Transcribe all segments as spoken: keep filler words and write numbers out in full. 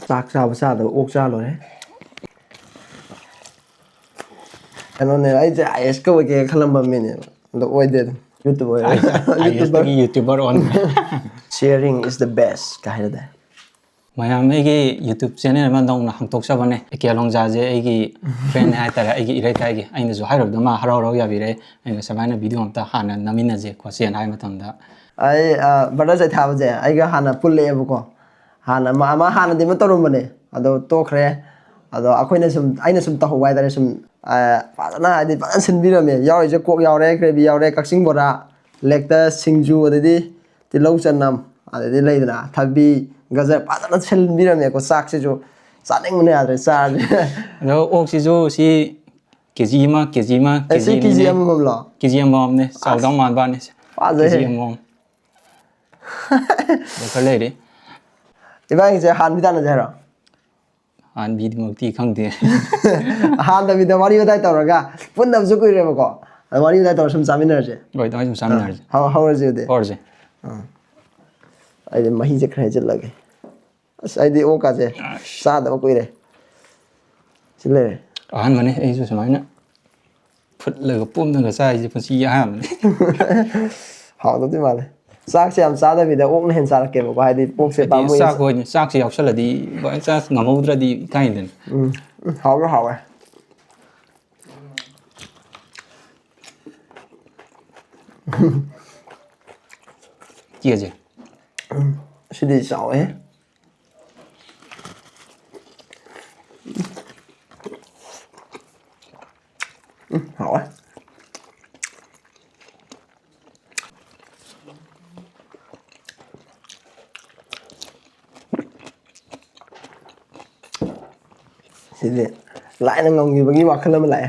ꯆꯥꯛ ꯆꯥꯕ ꯆꯥꯗꯕ ꯑꯣꯛ ꯆꯥ ꯂꯣꯏꯔꯦ꯫ ꯀꯩꯅꯣꯅꯦ, ꯑꯩꯁꯦ ꯑꯥꯏ ꯑꯦꯁ ꯀ ꯑꯣꯏꯒꯦ ꯈꯜꯂꯝꯕ ꯃꯤꯅꯦꯕ, ꯑꯗꯣ ꯑꯣꯏꯗꯦ ꯑꯗꯨꯝ꯫ ꯌꯨꯇ꯭ꯌꯨꯕꯔ꯫ ꯑꯥꯏ ꯑꯦꯁꯇꯒꯤ ꯌꯨꯇ꯭ꯌꯨꯕꯔ ꯑꯣꯟꯈ꯭ꯔꯦ꯫ Sharing is the best ꯀꯥꯏ ꯍꯥꯏꯗꯥꯏ? ꯃꯌꯥꯝ, ꯑꯩꯒꯤ ꯌꯨꯇ꯭ꯌꯨꯕ ꯆꯦꯅꯦꯜ ꯑꯃ ꯅꯧꯅ ꯍꯥꯡꯇꯣꯛꯆꯕꯅꯦ꯫ ꯑꯦ ꯀꯦ ꯂꯣꯡꯖꯥꯁꯦ ꯑꯩꯒꯤ ꯐ꯭ꯔꯦꯟꯅꯦ ꯍꯥꯏꯇꯥꯔꯦ, ꯑꯩꯒꯤ ꯏꯔꯩꯀꯥꯏꯒꯤ꯫ ꯑꯩꯅꯁꯨ ꯍꯥꯏꯔꯨꯕꯗ ꯃꯥ ꯍꯔꯥꯎ ꯍꯔꯥꯎ ꯌꯥꯕꯤꯔꯦ꯫ ꯑꯩꯅ ꯁꯨꯃꯥꯏꯅ ꯚꯤꯗꯤꯑꯣ ꯑꯝꯇ ꯍꯥꯟꯅ ꯅꯝꯃꯤꯟꯅꯁꯦ ꯈꯣꯠꯁꯦꯅ ꯍꯥꯏꯕ ꯃꯇꯝꯗ꯫ ꯑꯩ, ꯑ, ꯕ꯭ꯔꯗꯔ ꯆꯩꯊꯥꯕꯁꯦ ꯑꯩꯒ ꯍꯥꯟꯅ ꯄꯨꯜꯂꯛꯑꯦꯕꯀꯣ꯫ ꯍꯥꯟꯅ ꯃꯥ, ꯃꯥ ꯍꯥꯟꯅꯗꯤ ꯑꯃ ꯇꯧꯔꯝꯕꯅꯦ, ꯑꯗꯣ ꯇꯣꯛꯈ꯭ꯔꯦ꯫ ꯑꯗꯣ ꯑꯩꯈꯣꯏꯅ ꯁꯨꯝ, ꯑꯩꯅ ꯁꯨꯝ ꯇꯧꯍꯧꯕ ꯍꯥꯏꯇꯥꯔꯦ, ꯁꯨꯝ, ꯑ, ꯐꯖꯅ, ꯍꯥꯏꯗꯤ, ꯐꯖꯅ ꯁꯤꯟꯕꯤꯔꯝꯃꯦ꯫ ꯌꯥꯎꯔꯤꯁꯦ ꯀꯣꯛ ꯌꯥꯎꯔꯦ, ꯒ꯭ꯔꯦꯚꯤ ꯌꯥꯎꯔꯦ, ꯀꯛꯆꯤꯡ ꯕꯣꯔꯥ, ꯂꯦꯛꯇꯁ, ꯁꯤꯡꯖꯨ, ꯑꯗꯩꯗꯤ ꯇꯤꯜꯍꯧ ꯆꯅꯝ, ꯑꯗꯩꯗꯤ ꯂꯩꯗꯅ ꯊꯕꯤ, ꯒꯖꯔ ꯐꯖꯅ ꯁꯤꯟꯕꯤꯔꯝꯃꯦꯀꯣ꯫ ꯆꯥꯛꯁꯤꯁꯨ ꯆꯥꯅꯤꯡꯕꯅ ꯌꯥꯗ꯭ꯔꯦ, ꯆꯥꯔꯁꯦ꯫ ꯑꯗꯣ ꯑꯣꯛꯁꯤꯁꯨ ꯁꯤ ꯀꯦ ꯖꯤ ꯑꯃ, ꯀꯦ ꯖꯤ ꯑꯃ, ꯑꯦ, ꯁꯤ ꯀꯦ ꯖꯤ ꯑꯃꯃꯝꯂꯣ? ꯀꯦ ꯖꯤ ꯑꯃꯃꯝꯅꯦ꯫ ꯆꯥꯎꯗꯧ ꯃꯥꯟꯕꯅꯤ꯫ ꯐꯖꯩꯍꯦ꯫ ꯀꯦ ꯖꯤ ꯑꯃꯃꯝ꯫ ꯑꯗꯣ ꯈꯔ ꯂꯩꯔꯤ꯫ ꯏꯕꯥꯅꯤꯁꯦ ꯍꯥꯟꯕꯤ ꯇꯥꯟꯅꯁꯦ ꯍꯥꯏꯔꯣ? ꯍꯥꯟꯕꯤꯗꯨꯃꯛꯇꯤ ꯈꯪꯗꯦ꯫ ꯍꯥꯟꯗꯕꯤꯗ ꯋꯥꯔꯤ ꯋꯥꯇꯥꯏ ꯇꯧꯔꯒ, ꯄꯨꯟꯗꯕꯁꯨ ꯀꯨꯏꯔꯦꯕꯀꯣ, ꯑꯗꯣ ꯋꯥꯔꯤ ꯋꯥꯇꯥꯏ ꯇꯧꯔ ꯁꯨꯝ ꯆꯥꯃꯤꯟꯅꯔꯁꯦ꯫ ꯍꯣꯏ, ꯑꯗꯨꯃꯥꯏꯅ ꯁꯨꯝ ꯆꯥꯃꯤꯟꯅꯔꯁꯦ꯫ ꯍꯧ-, ꯍꯧꯔꯁꯤ ꯑꯗꯨꯗꯤ꯫ ꯍꯧꯔꯁꯦ꯫ ꯑꯥ꯫ ꯑꯩꯗꯤ ꯃꯍꯤꯁꯦ ꯈꯔ ꯍꯩꯖꯤꯜꯂꯒꯦ꯫ ꯑꯁ, ꯑꯩꯗꯤ ꯑꯣꯛꯀꯥꯁꯦ ꯆꯥꯗꯕ ꯀꯨꯏꯔꯦ꯫ ꯁꯤ ꯂꯩꯔꯦ꯫ ꯑꯍꯥꯟꯕꯅꯦ ꯑꯩꯁꯨ ꯁꯨꯃꯥꯏꯅ ꯐꯨꯠꯂꯒ ꯄꯣꯝꯂꯒ ꯆꯥꯔꯤꯁꯦ ꯄꯨꯟꯁꯤꯒꯤ ꯑꯍꯥꯟꯕꯅꯦ꯫ ꯍꯥꯎꯗꯧꯗꯤ ꯃꯥꯜꯂꯦ꯫ ꯆꯥꯛꯁꯦ ꯌꯥꯝ ꯆꯥꯗꯕꯤꯗ ꯑꯣꯛꯅ ꯍꯦꯟꯅ ꯆꯥꯔꯛꯀꯦꯕꯀꯣ, ꯍꯥꯏꯗꯤ ꯑꯣꯛꯁꯦ ꯍꯥꯏꯗꯤ ꯄꯥꯝꯃꯨꯏ꯫ ꯆꯥꯛ ꯍꯣꯏꯅꯦ, ꯆꯥꯛꯁꯦ ꯌꯥꯎꯁꯜꯂꯗꯤ ꯚꯥꯏ, ꯆꯥꯛ ꯉꯝꯍꯧꯗ꯭ꯔꯗꯤ ꯏꯀꯥꯏꯗꯅ꯫ ꯎꯝ, ꯎꯝ, ꯍꯥꯎꯔꯦ, ꯍꯥꯎꯔꯦ꯫ ꯎꯝ, ꯁꯤꯗꯤ ꯆꯥꯎꯋꯦ꯫ ꯎꯝ, ꯍꯥꯎꯋꯦ꯫ ꯁꯤꯗꯤ ꯂꯥꯏꯅ ꯉꯝꯈꯤꯕꯒꯤ ꯋꯥꯈꯜ ꯑꯃ ꯂꯥꯛꯑꯦ꯫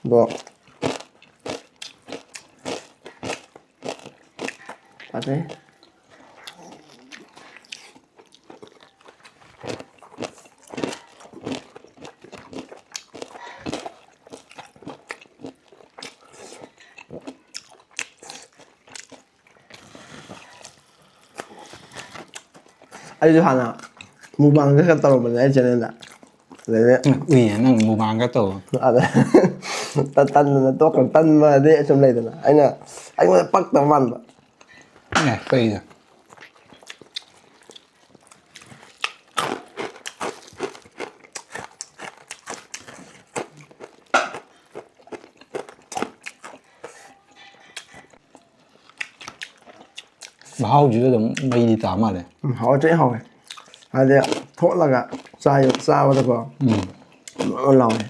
ꯑꯗꯣ ꯐꯖꯩ꯫ ꯑꯩꯁꯨ ꯍꯥꯟꯅ ꯃꯨꯛꯕꯥꯡꯒ ꯈꯔ ꯇꯧꯔꯝꯕꯅꯦ ꯑꯩ ꯆꯦꯅꯦꯜꯗ꯫ ꯑꯗꯩꯗꯤ ꯎꯏꯌꯦ ꯅꯪ ꯃꯨꯛꯕꯥꯡꯒ ꯇꯧꯕ꯫ ꯑꯗ ꯇꯟꯗꯅ ꯇꯣꯛꯈ꯭ꯔ ꯇꯟꯕꯗꯤ ꯁꯨꯝ ꯂꯩꯗꯅ ꯑꯩꯅ ꯑꯩꯉꯣꯟꯗ ꯄꯛꯇꯕ ꯃꯥꯟꯕ꯫ ꯑꯦ ꯀꯩꯗ? ꯃꯍꯥꯎꯁꯤꯁꯨ ꯑꯗꯨꯝ ꯃꯩꯗꯤ ꯇꯥ ꯃꯥꯜꯂꯦ꯫ ꯎꯝ, ꯍꯥꯎꯇ꯭ꯔꯦ ꯍꯥꯎꯋꯦ꯫ ꯍꯥꯏꯗꯤ ꯊꯣꯠꯂꯒ ꯆꯥꯏ- ꯆꯥꯕꯗꯀꯣ ꯎꯝ꯫ ꯃꯣꯟ ꯂꯥꯎꯋꯦ꯫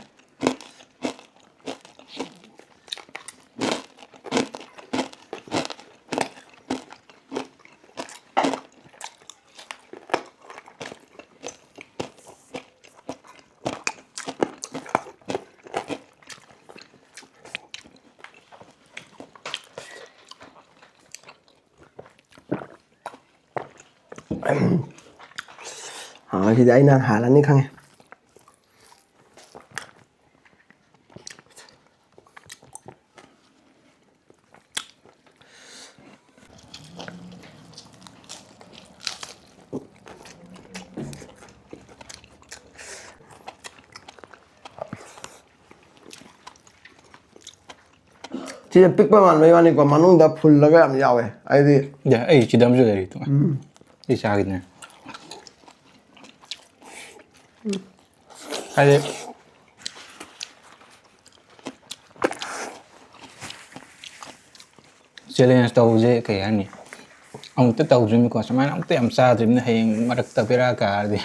ꯑꯥ, ꯁꯤꯗꯤ ꯑꯩꯅ ꯍꯥꯜꯂꯅꯤ ꯈꯪꯉꯦ꯫ ꯁꯤꯁꯦ ꯄꯤꯛꯄ ꯃꯥꯟꯕꯩ ꯋꯥꯅꯤꯀꯣ, ꯃꯅꯨꯡꯗ ꯐꯨꯜꯂꯒ ꯌꯥꯝ ꯌꯥꯎꯋꯦ꯫ ꯍꯥꯏꯗꯤ ꯌꯥ ꯑꯩ ꯁꯤꯗ ꯑꯃꯁꯨ ꯂꯩꯔꯤ ꯇꯨ꯫ ꯑꯩ ꯆꯥꯈꯤꯗꯅꯦ꯫ ꯍꯥꯏꯗꯤ ꯆꯦꯂꯦꯟꯖ ꯇꯧꯕꯁꯦ ꯀꯩ ꯍꯥꯏꯅꯤ? ꯑꯃꯨꯛꯇ ꯇꯧꯗ꯭ꯔꯤꯕꯅꯤꯀꯣ, ꯁꯨꯃꯥꯏꯅ ꯑꯃꯨꯛꯇ ꯌꯥꯝ ꯆꯥꯗ꯭ꯔꯤꯕꯅꯤ꯫ ꯍꯌꯦꯡ ꯃꯔꯛꯇ ꯕꯦꯔꯥ ꯀꯥꯔꯗꯤ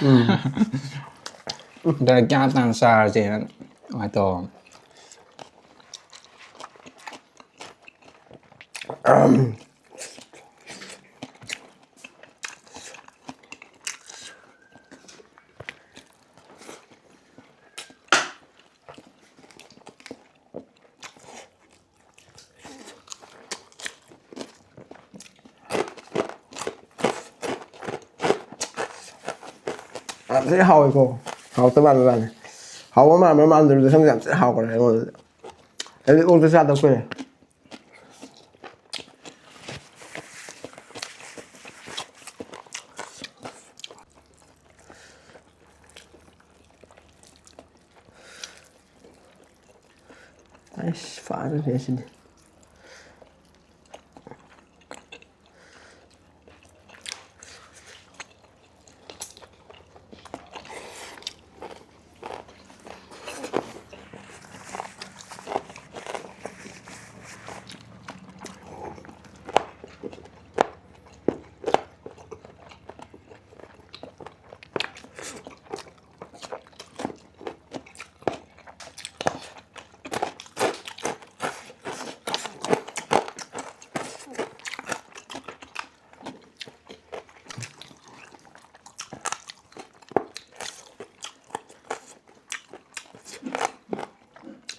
ꯑꯗꯨꯅ ꯒ꯭ꯌꯥꯟ ꯇꯥꯅ ꯆꯥꯔꯁꯦꯅ ꯑꯗꯨꯃꯥꯏꯅ ꯇꯧꯔꯕꯅꯤ꯫ ꯌꯥꯝ ꯊꯤꯅ ꯍꯥꯎꯋꯦꯀꯣ꯫ ꯍꯥꯎꯇ ꯃꯥꯟꯕ ꯃꯥꯜꯂꯦ꯫ ꯍꯥꯎꯕ ꯃꯥꯟꯕ꯭ꯔꯥ ꯃꯥꯟꯗꯕ꯭ꯔꯥ ꯈꯪꯗꯦ, ꯌꯥꯝ ꯊꯤꯅ ꯍꯥꯎꯈ꯭ꯔꯦ ꯑꯩꯉꯣꯟꯗꯗꯤ꯫ ꯑꯩꯗꯤ ꯑꯣꯛꯇꯤ ꯆꯥꯗꯕ ꯀꯨꯏꯔꯦ꯫ ꯑꯩꯁ, ꯐꯖꯔꯦ ꯁꯤꯗꯤ꯫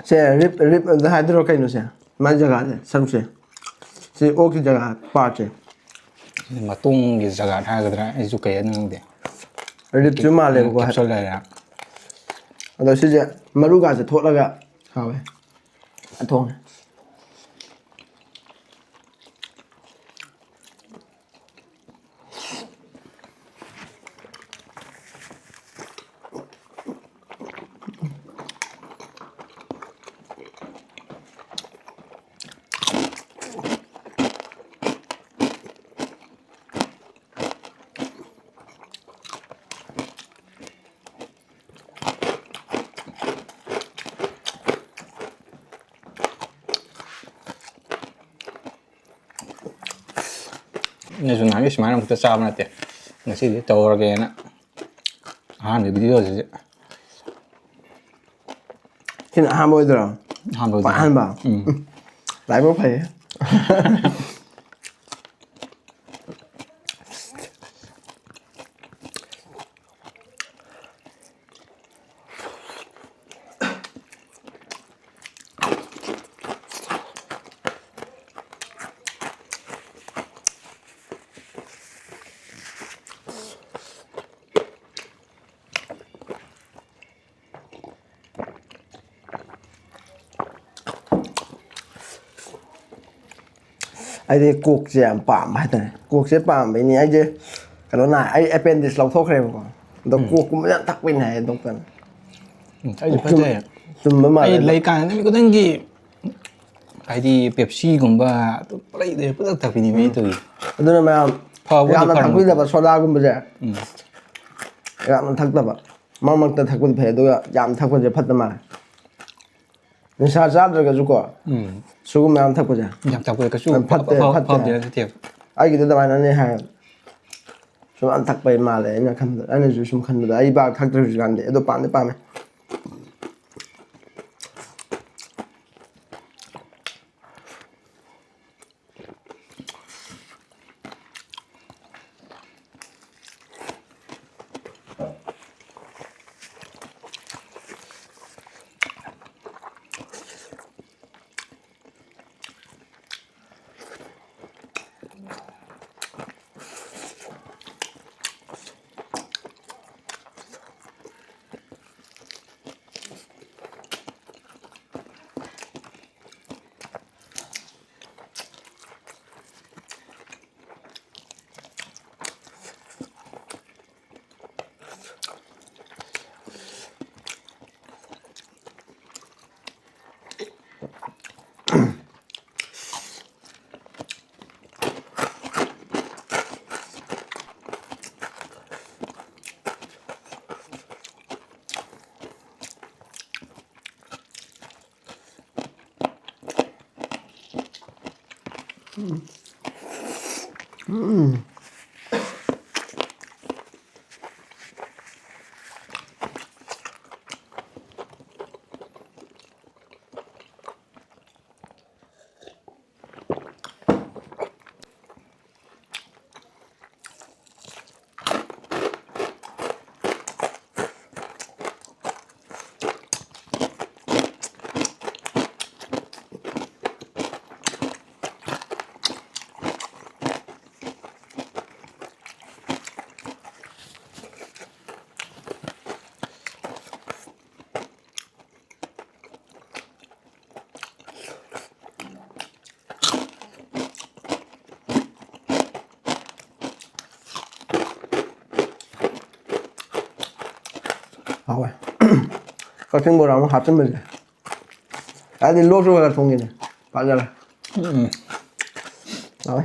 ꯁꯦ, ꯔꯤꯞ, ꯔꯤꯞ ꯑꯗ ꯍꯥꯏꯗꯣꯏꯔꯣ ꯀꯩꯅꯣꯁꯦ? ꯃꯥꯏ ꯖꯒꯥꯁꯦ, ꯁꯔꯨꯛꯁꯦ꯫ ꯁꯤ ꯑꯣꯛꯀꯤ ꯖꯒꯥ, ꯄꯥꯔꯠꯁꯦ꯫ ꯃꯇꯣꯡꯒꯤ ꯖꯒꯥ ꯍꯥꯏꯒꯗ꯭ꯔꯥ? ꯑꯩꯁꯨ ꯀꯩ ꯍꯥꯏꯅꯣ ꯈꯪꯗꯦ꯫ ꯔꯤꯞꯁꯨ ꯃꯥꯜꯂꯦꯕꯀꯣ꯫ ꯀꯦꯞꯁꯨꯜ ꯂꯩꯔꯦ꯫ ꯑꯗꯣ ꯁꯤꯁꯦ ꯃꯔꯨꯒꯥꯁꯦ ꯊꯣꯠꯂꯒ ꯍꯥꯎꯋꯦ꯫ ꯊꯣꯡꯉꯦ꯫ ꯑꯩꯁꯨ ꯅꯍꯥꯟꯒꯩ ꯁꯨꯃꯥꯏꯅ ꯑꯃꯨꯛꯇ ꯆꯥꯕ ꯅꯠꯇꯦ꯫ ꯉꯁꯤꯗꯤ ꯇꯧꯔꯒꯦꯅ ꯑꯍꯥꯟꯕ ꯚꯤꯗꯤꯑꯣꯁꯤꯗꯤ꯫ ꯁꯤꯅ ꯑꯍꯥꯟꯕ ꯑꯣꯏꯗꯣꯏꯔꯣ? ꯑꯍꯥꯟꯕ ꯑꯣꯏꯗꯣꯏꯅꯦ꯫ ꯑꯍꯥꯟꯕ? ꯎꯝ꯫ ꯎꯝ꯫ ꯂꯥꯏꯕꯛ ꯐꯩꯌꯦ꯫ ꯑꯩꯗꯤ ꯀꯣꯛꯁꯦ ꯌꯥꯝ ꯄꯥꯝꯕ ꯍꯥꯏꯇꯥꯔꯦ꯫ ꯀꯣꯛꯁꯦ ꯄꯥꯝꯕꯩꯅꯤ꯫ ꯑꯩꯁꯦ ꯀꯩꯅꯣ ꯅꯥꯏ, ꯑꯩ ꯑꯦꯄꯦꯟꯗꯤꯛꯁ ꯂꯧꯊꯣꯛꯈ꯭ꯔꯦꯕꯀꯣ꯫ ꯑꯗꯣ ꯎꯝ꯫ ꯀꯣꯛꯀꯨꯝꯕ ꯌꯥꯝ ꯊꯛꯄꯩꯅꯦ ꯍꯥꯏꯌꯦ ꯗꯣꯛꯇꯔꯅ꯫ ꯎꯝ, ꯑꯩꯁꯨ ꯆꯨꯝ-, ꯐꯠꯇꯦ꯫ ꯆꯨꯝꯕ ꯑꯩ ꯃꯥꯜꯂꯦ꯫ ꯂꯩꯀꯥꯟꯗ ꯅꯨꯃꯤꯠ ꯈꯨꯗꯤꯡꯒꯤ ꯍꯥꯏꯗꯤ ꯄꯦꯞꯁꯤꯒꯨꯝꯕ ꯑꯗꯨꯝ ꯄꯪꯂꯩꯗ ꯄꯪꯊꯛ ꯊꯛꯄꯤꯅꯤ ꯃꯤ ꯇꯧꯔꯤ꯫ ꯑꯗꯨꯅ ꯃꯌꯥꯝ ꯐꯕꯨꯗꯤ ꯌꯥꯝꯅ ꯐꯔꯝꯃꯣꯏ꯫ ꯊꯛꯄꯤꯗꯕ ꯁꯣꯗꯥꯒꯨꯝꯕꯁꯦ ꯎꯝ꯫ ꯌꯥꯝꯅ ꯊꯛꯇꯕ, ꯃꯔꯛ ꯃꯔꯛꯇ ꯊꯛꯄꯗꯤ ꯐꯩ, ꯑꯗꯨꯒ ꯌꯥꯝ ꯊꯛꯄꯁꯦ ꯐꯠꯇ ꯃꯥꯜꯂꯦ꯫ ꯅꯤꯁꯥ ꯆꯥꯗ꯭ꯔꯒꯁꯨꯀꯣ ꯎꯝ꯫ ꯁꯤꯒꯨꯝꯕ ꯌꯥꯝ ꯊꯛꯄꯁꯦ ꯌꯥꯝ ꯊꯛꯄꯗ ꯀꯩꯁꯨ ꯌꯥꯝ ꯐꯠꯇꯦ, ꯑꯐ- ꯐꯠꯇꯦ꯫ ꯐꯕꯗꯤ ꯅꯠꯇꯦꯕ꯫ ꯑꯩꯒꯤꯗꯤ ꯑꯗꯨꯃꯥꯏꯅꯅꯦ ꯍꯥꯏ꯫ ꯁꯨꯝ ꯌꯥꯝ ꯊꯛꯄꯩ ꯃꯥꯜꯂꯦ ꯑꯩꯅ ꯈꯟꯕꯗ, ꯑꯩꯅꯁꯨ ꯁꯨꯝ ꯈꯟꯕꯗ꯫ ꯑꯩ ꯄꯥꯛ ꯊꯛꯇ꯭ꯔꯦ ꯍꯧꯖꯤꯛꯀꯥꯟꯗꯤ, ꯑꯗꯣ ꯄꯥꯝꯗꯤ ꯄꯥꯝꯃꯦ꯫ ꯍꯥꯎꯋꯦ꯫ ꯀꯛꯆꯤꯡ ꯕꯣꯔꯥ ꯑꯃ ꯍꯥꯞꯆꯤꯟꯕꯁꯦ꯫ ꯍꯥꯏꯗꯤ ꯂꯣꯛꯁꯨ ꯈꯔ ꯊꯨꯡꯉꯤꯅꯦ꯫ ꯐꯖꯔꯦ꯫ ꯎꯝ꯫ ꯍꯥꯎꯋꯦ꯫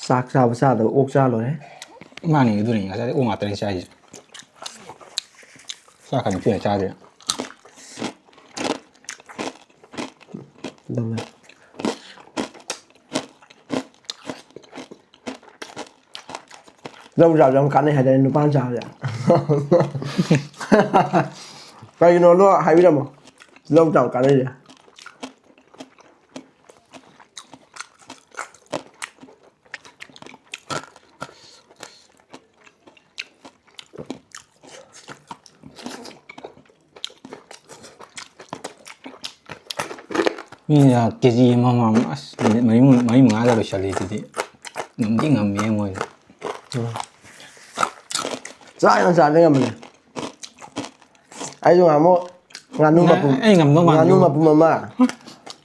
ꯆꯥꯛ ꯆꯥꯕ ꯆꯥꯗꯕ ꯑꯣꯛ ꯆꯥ ꯂꯣꯏꯔꯦ꯫ ꯃꯥꯅꯤ, ꯑꯗꯨꯅꯤ ꯉꯁꯥꯏꯗꯩ ꯑꯣꯛ ꯉꯥꯛꯇꯅꯤ ꯆꯥꯏꯁꯦ꯫ ꯆꯥꯛꯀ ꯅꯤꯡꯊꯤꯅ ꯆꯥꯗꯦ꯫ ꯑꯗꯨꯅꯦ꯫ ꯂꯧ ꯆꯥꯕꯁꯦ ꯌꯥꯝ ꯀꯥꯟꯅꯩ ꯍꯥꯏꯇꯥꯔꯦ ꯅꯨꯄꯥꯅ ꯆꯥꯕꯁꯦ꯫ ꯀꯩꯒꯤꯅꯣꯗꯣ ꯍꯥꯏꯕꯤꯔꯝꯃꯣ꯫ ꯂꯧ ꯆꯥꯕ ꯀꯥꯟꯅꯩꯁꯦ꯫ ꯃꯤ ꯀꯦ ꯖꯤ ꯑꯃꯃꯝ ꯑꯁ ꯃꯤꯅꯤꯠ ꯃꯔꯤ ꯃꯔꯤ ꯃꯉꯥꯗ ꯂꯣꯏꯁꯜꯂꯤ ꯑꯗꯨꯗꯤ ꯉꯝꯗꯤ ꯉꯝꯃꯦ ꯃꯣꯏꯗꯣ꯫ ꯆꯥꯛ ꯌꯥꯝ ꯆꯥꯗ ꯉꯝꯕꯅꯦ꯫ ꯑꯩꯁꯨ ꯉꯍꯥꯟꯃꯨꯛ ꯉꯥꯅꯨ ꯃꯄꯨꯝ ꯑꯩ ꯉꯝꯗꯧ ꯃꯥꯟꯗꯦ꯫ ꯉꯥꯅꯨ ꯃꯄꯨꯝ ꯑꯃ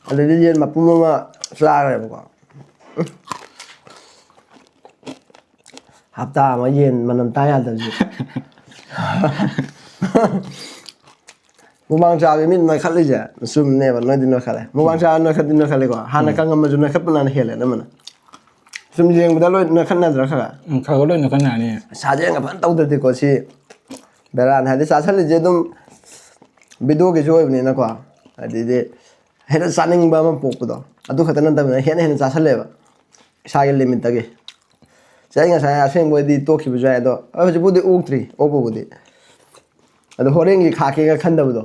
ꯑꯗꯩꯗꯤ ꯌꯦꯟ ꯃꯄꯨꯝ ꯑꯃ ꯆꯥꯈ꯭ꯔꯦꯕꯀꯣ꯫ ꯍꯞꯇꯥ ꯑꯃ ꯌꯦꯟ ꯃꯅꯝ ꯇꯥ ꯌꯥꯗꯕꯁꯦ꯫ ꯃꯨꯛꯕꯥꯡ ꯆꯥꯕꯁꯦ ꯃꯤꯅ ꯅꯣꯏꯈꯠꯂꯤꯁꯦ ꯆꯨꯝꯅꯦꯕ, ꯅꯣꯏꯗꯤ ꯅꯣꯏꯈꯠꯂꯦ꯫ ꯃꯨꯛꯕꯥꯡ ꯆꯥꯕ ꯅꯣꯏꯈꯠꯇꯤ ꯅꯣꯏꯈꯠꯂꯦꯀꯣ, ꯍꯥꯟꯅ ꯀꯪꯉꯝꯕꯁꯨ ꯅꯣꯏꯈꯠꯄꯅ ꯍꯦꯜꯂꯦ ꯑꯅꯝꯕꯅ꯫ ꯁꯨꯝ ꯌꯦꯡꯕꯗ ꯂꯣꯏ ꯅꯣꯏꯈꯠꯅꯗ꯭ꯔꯥ ꯈꯔ? ꯎꯝ, ꯈꯔ ꯈꯔ ꯂꯣꯏ ꯅꯣꯏꯈꯠꯅꯔꯅꯤ꯫ ꯁꯥꯖꯦꯜꯒ ꯐꯖꯅ ꯇꯧꯗ꯭ꯔꯗꯤꯀꯣ ꯁꯤ ꯕꯦꯔꯥꯅꯤ꯫ ꯍꯥꯏꯗꯤ ꯆꯥꯁꯜꯂꯤꯁꯦ ꯑꯗꯨꯝ ꯚꯤꯗꯤꯑꯣꯒꯤꯁꯨ ꯑꯣꯏꯕꯅꯤꯅꯀꯣ, ꯑꯗꯩꯗꯤ ꯍꯦꯟꯅ ꯆꯥꯅꯤꯡꯕ ꯑꯃ ꯄꯣꯛꯄꯗꯣ ꯑꯗꯨ ꯈꯛꯇ ꯅꯠꯇꯕꯅꯤꯅ ꯍꯦꯟꯅ ꯍꯦꯟꯅ ꯆꯥꯁꯜꯂꯦꯕ ꯏꯁꯥꯒꯤ ꯂꯤꯃꯤꯠꯇꯒꯤ꯫ ꯁꯤ ꯑꯩ ꯉꯁꯥꯏ ꯑꯁꯦꯡꯕ ꯑꯣꯏꯗꯤ ꯇꯣꯛꯈꯤꯕꯁꯨ ꯌꯥꯏ, ꯑꯗꯣ ꯑꯩ ꯍꯧꯖꯤꯛꯄꯨꯗꯤ ꯑꯣꯛꯇ꯭ꯔꯤ, ꯑꯣꯛꯄꯕꯨꯗꯤ꯫ ꯑꯗꯣ ꯍꯣꯔꯦꯟꯒꯤ ꯈꯥꯛꯀꯦꯒ ꯈꯟꯗꯕꯗꯣ,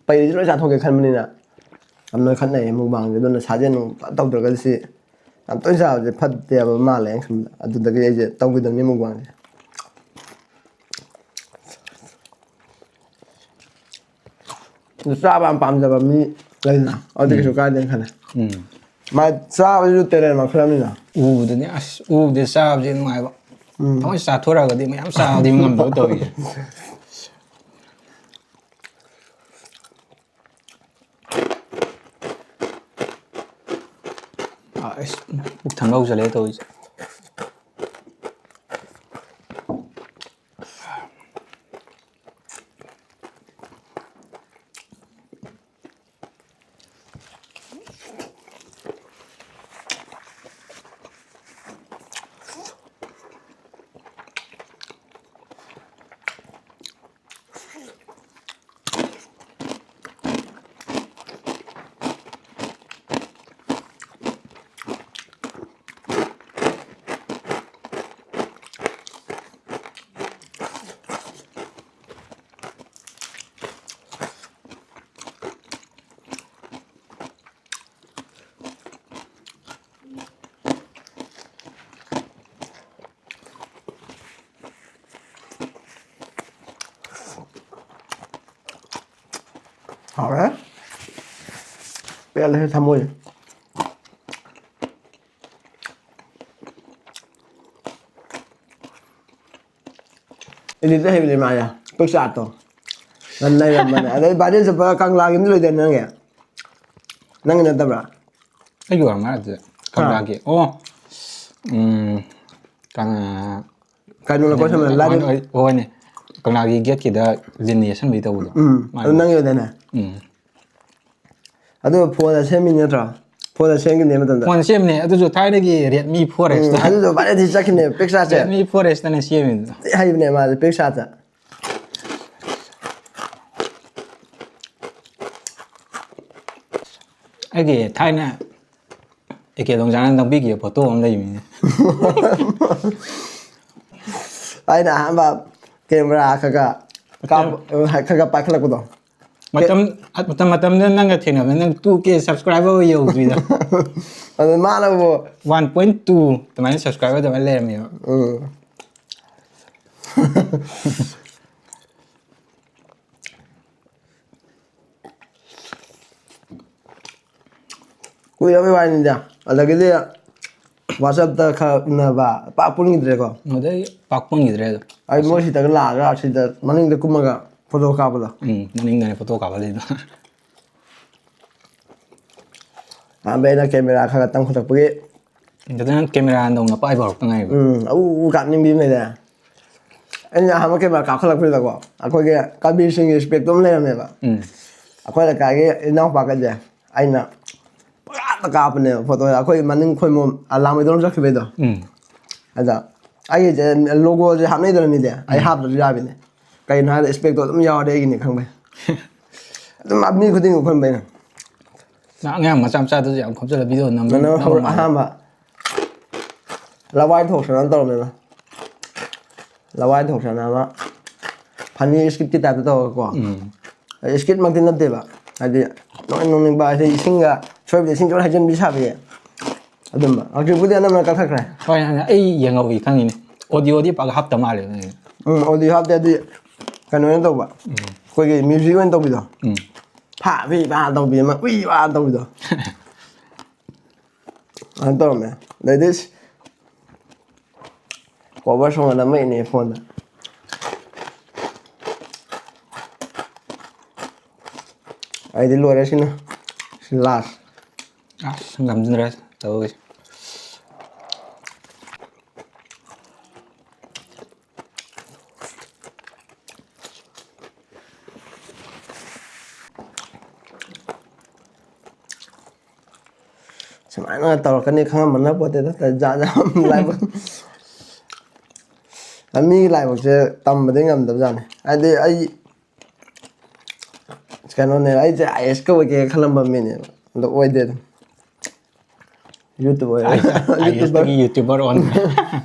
ꯄꯩꯔꯤꯁꯦ ꯂꯣꯏ ꯆꯥꯊꯣꯛꯀꯦ ꯈꯟꯕꯅꯤꯅ ꯌꯥꯝ ꯅꯣꯏꯈꯠꯅꯩꯌꯦ ꯃꯨꯛꯕꯥꯡꯁꯦ꯫ ꯑꯗꯨꯅ ꯁꯥꯖꯦꯜ ꯅꯨꯡ ꯐꯖꯅ ꯇꯧꯗ꯭ꯔꯒꯗꯤ ꯁꯤ ꯌꯥꯝ ꯇꯣꯏꯅ ꯆꯥꯕꯁꯦ ꯐꯠꯇꯦꯕ ꯃꯥꯜꯂꯦ ꯑꯩꯅ ꯈꯟꯕꯗ꯫ ꯑꯗꯨꯗꯒꯤ ꯑꯩꯁꯦ ꯇꯧꯈꯤꯗꯕꯅꯤ ꯃꯨꯛꯕꯥꯡꯁꯦ꯫ ꯑꯗꯨ ꯆꯥꯕ ꯌꯥꯝ ꯄꯥꯝꯖꯕ ꯃꯤ ꯂꯩꯗꯅ, ꯑꯗꯨꯗꯤ ꯀꯩꯁꯨ ꯀꯥꯏꯗꯦꯅ ꯈꯜꯂꯦ꯫ ꯎꯝ꯫ ꯃꯥ ꯆꯥꯕꯁꯨ ꯇꯦꯂꯦꯟ ꯃꯈꯜ ꯑꯃꯅꯤꯅ꯫ ꯎꯕꯗꯅꯦ ꯑꯁ ꯎꯕꯗ ꯆꯥꯕꯁꯦ ꯅꯨꯡꯉꯥꯏꯕ꯫ ꯎꯝ꯫ ꯊꯑꯣꯏ ꯆꯥꯊꯣꯔꯛꯑꯒꯗꯤ ꯃꯌꯥꯝ ꯆꯥꯕꯗꯤ ꯉꯝꯗꯕ ꯇꯧꯔꯤꯁꯦ꯫ ꯑꯁ, ꯄꯨꯛ ꯊꯟꯕ ꯍꯧꯖꯤꯜꯂꯛꯑꯦ ꯇꯧꯔꯤꯁꯦ꯫ ꯍꯥꯎꯔꯦ꯫ ꯄꯦꯜꯂꯦ ꯊꯃꯣꯏ꯫ Edit ꯍꯩꯕꯅꯦ ꯃꯥꯁꯦ꯫ ꯄꯤꯛ ꯆꯥꯠꯇꯣ꯫ ꯌꯥꯝ ꯅꯩꯔꯝꯕꯅꯦ꯫ ꯑꯗꯩ viral ꯆꯠꯄ ꯀꯪꯂꯥꯒꯤ ꯑꯃꯗꯤ ꯂꯩꯗꯥꯏꯅꯦ ꯅꯪꯒꯤ? ꯅꯪꯒꯤ ꯅꯠꯇꯕ꯭ꯔꯥ? ꯑꯩꯒꯤ ꯑꯣꯏꯔꯝꯃꯣꯏ ꯑꯗꯨꯗꯤ꯫ ꯍꯥ? ꯀꯪꯂꯥꯒꯤ꯫ ꯑꯣ꯫ ꯎꯝ, ꯀꯪ-, ꯀꯩꯅꯣ, ꯂꯩꯀꯣꯠ ꯁꯝꯅ ꯂꯥꯏꯔꯤꯛ ꯍꯣꯏꯅꯦ꯫ ꯀꯪꯂꯥꯒꯤ gateꯀꯤꯗ ꯂꯤꯟꯅ ꯌꯦꯠꯁꯟꯕꯤ ꯇꯧꯕꯗꯣ꯫ ꯎꯝ, ꯃꯥꯅꯦ꯫ ꯑꯗꯨ ꯅꯪꯒꯤ ꯑꯣꯏꯗꯥꯏꯅꯦ? ꯎꯝ꯫ ꯑꯗꯨ phoneꯗ ꯁꯦꯝꯃꯤꯅꯤ ꯅꯠꯇ꯭ꯔꯣ? Phoneꯗ ꯁꯦꯝꯈꯤꯕꯅꯦ ꯃꯇꯝꯗ꯫ Phone ꯁꯦꯝꯕꯅꯦ, ꯑꯗꯨꯁꯨ ꯊꯥꯏꯅꯒꯤ Redmi four Xꯇ꯫ ꯎꯝ, ꯑꯗꯨꯁꯨ ꯚꯥꯏꯔꯦꯜꯗꯤ ꯆꯠꯈꯤꯕꯅꯦ, ꯄꯤꯛ ꯆꯥꯠꯁꯦ꯫ Redmi four Xꯇꯅꯦ ꯁꯦꯝꯃꯤꯗꯣ꯫ ꯊꯤ ꯍꯩꯕꯅꯦ ꯃꯥꯁꯦ, ꯄꯤꯛ ꯆꯥꯠꯇ꯫ ꯑꯩꯒꯤ ꯊꯥꯏꯅ ꯑꯦ ꯀꯦ ꯂꯣꯡꯖꯥꯅ ꯅꯝꯕꯤꯈꯤꯕ photo ꯑꯃ ꯂꯩꯕꯅꯤꯅꯦ꯫ ꯑꯩꯅ ꯑꯍꯥꯟꯕ camera ꯈꯔ ꯈꯔ ꯀꯥꯞ-, ꯈꯔ ꯈꯔ ꯄꯥꯏꯈꯠꯂꯛꯄꯗꯣ꯫ ꯃꯇꯝ, ꯃꯇꯝ, ꯃꯇꯝꯗꯨꯗ ꯅꯪꯒ ꯊꯦꯡꯅꯕꯗ ꯅꯪ two K subscriber ꯌꯧꯗ꯭ꯔꯤꯗ꯫ ꯑꯗꯨ ꯃꯥꯅꯕꯨ one point two ꯑꯗꯨꯃꯥꯏꯅ subscriber ꯑꯗꯨꯃꯥꯏꯅ ꯂꯩꯔꯝꯃꯦꯕ꯫ ꯎꯝ꯫ ꯀꯨꯏꯔꯕꯩ ꯋꯥꯔꯤꯅꯤꯗ꯫ ꯑꯗꯒꯤꯗꯤ WhatsApp-ꯇ ꯈꯔ ꯎꯅꯕ, ꯄꯥꯛ ꯄꯨꯟꯈꯤꯗ꯭ꯔꯦꯀꯣ꯫ ꯑꯗꯩ ꯄꯥꯛ ꯄꯨꯟꯈꯤꯗ꯭ꯔꯦ ꯑꯗꯨꯝ꯫ ꯑꯩ ꯃꯣꯏ ꯁꯤꯗꯒ ꯂꯥꯛꯑꯒ ꯁꯤꯗ ꯃꯅꯤꯡꯗ ꯀꯨꯝꯃꯒ ꯐꯣꯇꯣ ꯀꯥꯞꯄꯗꯣ꯫ ꯎꯝ, ꯃꯅꯤꯡꯗꯅꯦ ꯐꯣꯇꯣ ꯀꯥꯞꯍꯜꯂꯤꯗꯣ꯫ ꯑꯍꯥꯟꯕ ꯑꯩꯅ ꯀꯦꯃꯦꯔꯥ ꯈꯔ ꯈꯔ ꯇꯝꯈꯠꯂꯛꯄꯒꯤ꯫ ꯑꯗꯨꯅ ꯀꯦꯃꯦꯔꯥ ꯅꯧꯅ ꯄꯥꯏꯕ ꯍꯧꯔꯛꯇ ꯉꯥꯏꯕ꯫ ꯎꯝ, ꯑꯎ ꯎ ꯀꯥꯞꯅꯤꯡꯕꯤ ꯑꯃ ꯂꯩꯗꯥꯏ? ꯑꯩꯅ ꯑꯍꯥꯟꯕ ꯀꯦꯃꯦꯔꯥ ꯀꯥꯞꯈꯠꯂꯛꯄꯁꯤꯗꯀꯣ, ꯑꯩꯈꯣꯏꯒꯤ ꯀꯕꯤꯔ ꯁꯤꯡꯒꯤ ꯏꯁꯄꯦꯛꯇꯣ ꯑꯃ ꯂꯩꯔꯝꯃꯦꯕ꯫ ꯎꯝ꯫ ꯑꯩꯈꯣꯏ ꯂꯩꯀꯥꯏꯒꯤ ꯏꯅꯥꯎꯄꯥꯈꯩꯁꯦ ꯑꯩꯅ ꯄꯪꯀꯥꯞꯇ ꯀꯥꯞꯄꯅꯦꯕ ꯐꯣꯇꯣꯁꯦ꯫ ꯑꯩꯈꯣꯏ ꯃꯅꯤꯡ ꯈꯣꯏꯃꯣꯝ ꯑ, ꯂꯥꯡꯃꯩꯗꯣꯡ ꯆꯠꯈꯤꯕꯩꯗꯣ꯫ ꯎꯝ꯫ ꯑꯗ ꯑꯩꯒꯤꯁꯦ ꯂꯣꯒꯣꯁꯦ ꯍꯥꯞꯅꯩꯗꯅ ꯃꯤꯗꯤ, ꯑꯩ ꯍꯥꯞꯇ꯭ꯔꯁꯨ ꯌꯥꯕꯤꯅꯦ꯫ ꯀꯩꯅꯣ ꯍꯥꯏꯔꯗꯤ ꯏꯁꯄꯦꯛꯇꯣ ꯑꯗꯨꯝ ꯌꯥꯎꯔꯗꯤ ꯑꯩꯒꯤꯅꯤ ꯈꯪꯕꯩ꯫ ꯑꯗꯨꯝ ꯃꯤ ꯈꯨꯗꯤꯡꯒꯤ ꯎꯍꯟꯕꯩꯅ꯫ ꯅꯪ ꯑꯉꯥꯡ ꯃꯆꯥ ꯃꯆꯥꯗꯨꯁꯨ ꯌꯥꯝ ꯈꯣꯝꯖꯜꯂ ꯚꯤꯗꯤꯑꯣ ꯅꯝꯕ ꯅꯪ ꯅꯝꯕ ꯍꯧꯔꯛ ꯃꯥꯜꯂꯦ꯫ ꯑꯍꯥꯟꯕ ꯂꯋꯥꯏ ꯊꯣꯛꯁꯅ ꯇꯧꯔꯝꯃꯦꯕ꯫ ꯂꯋꯥꯏ ꯊꯣꯛꯁꯅ ꯑꯃ ꯐꯅꯤ ꯏꯁꯀꯤꯠꯀꯤ ꯇꯥꯏꯞꯇ ꯇꯧꯔꯒꯀꯣ꯫ ꯎꯝ꯫ ꯏꯁꯀꯤꯠꯃꯛꯇꯤ ꯅꯠꯇꯦꯕ, ꯍꯥꯏꯗꯤ ꯅꯣꯛꯅꯤꯡ ꯅꯣꯛꯅꯤꯡꯕ, ꯍꯥꯏꯗꯤ ꯏꯁꯤꯡꯒ ꯁꯣꯏꯕꯗ ꯏꯁꯤꯡ ꯆꯣꯠ ꯍꯩꯖꯤꯟꯕꯤ ꯁꯥꯕꯤ꯫ ꯑꯗꯨꯝꯕ ꯍꯧꯖꯤꯛꯄꯨꯗꯤ ꯑꯅꯝꯕꯅ ꯀꯛꯊꯠꯈ꯭ꯔꯦ꯫ ꯍꯣꯏ, ꯑꯩ ꯌꯦꯡꯍꯧꯏ ꯈꯪꯉꯤꯅꯦ꯫ ꯑꯣꯗꯤꯑꯣꯗꯤ ꯄꯥꯛ ꯍꯥꯞꯇ ꯃꯥꯜꯂꯦ ꯅꯪꯒꯤ꯫ ꯎꯝ, ꯑꯣꯗꯤꯑꯣ ꯍꯥꯞꯇꯦ, ꯑꯗꯨꯗꯤ ꯀꯩꯅꯣ ꯑꯣꯏꯅ ꯇꯧꯕ, ꯑꯩꯈꯣꯏꯒꯤ ꯃ꯭ꯌꯨꯖꯤꯛ ꯑꯣꯏꯅ ꯇꯧꯕꯤꯗꯣ꯫ ꯎꯝ꯫ ꯐꯥ ꯐꯤ ꯐꯥ ꯇꯧꯕꯤ ꯑꯃ, ꯎꯏ ꯋꯥ ꯇꯧꯕꯤꯗꯣ꯫ ꯑꯗꯨꯃꯥꯏꯅ ꯇꯧꯔꯝꯃꯦ꯫ ꯑꯗꯩꯗꯤ ꯀꯣꯕꯔ ꯁꯣꯡ ꯑꯅ ꯑꯃ ꯏꯅꯦ ꯐꯣꯟꯗ꯫ ꯑꯩꯗꯤ ꯂꯣꯏꯔꯦ ꯁꯤꯅ꯫ ꯁꯤ ꯂꯥꯁ꯫ ꯑꯁ, ꯉꯝꯗ꯭ꯔꯦ ꯇꯧꯔꯤꯁꯦ꯫ ꯁꯨꯃꯥꯏꯅ ꯇꯧꯔꯛꯀꯅꯤ ꯈꯪꯉꯝꯕ ꯅꯠꯄꯣꯠꯇꯦꯗ, ꯖꯥꯠ ꯖꯥꯠ ꯂꯥꯏꯕꯛ꯫ ꯃꯤꯒꯤ ꯂꯥꯏꯕꯛꯁꯦ ꯇꯝꯕꯗꯤ ꯉꯝꯗꯕꯖꯥꯠꯅꯤ꯫ ꯍꯥꯏꯗꯤ ꯑꯩ ꯀꯩꯅꯣꯅꯦ, ꯑꯩꯁꯦ ꯑꯥꯏ ꯑꯦꯁꯀ ꯑꯣꯏꯒꯦ ꯈꯜꯂꯝꯕ ꯃꯤꯅꯦꯕ, ꯑꯗꯣ ꯑꯣꯏꯗꯦ ꯑꯗꯨꯝ꯫ ꯌꯨꯇꯨꯕꯔ꯫ ꯑꯥꯏ ꯑꯦꯁꯇꯒꯤ ꯌꯨꯇꯨꯕꯔ ꯑꯣꯟꯈ꯭ꯔꯦ꯫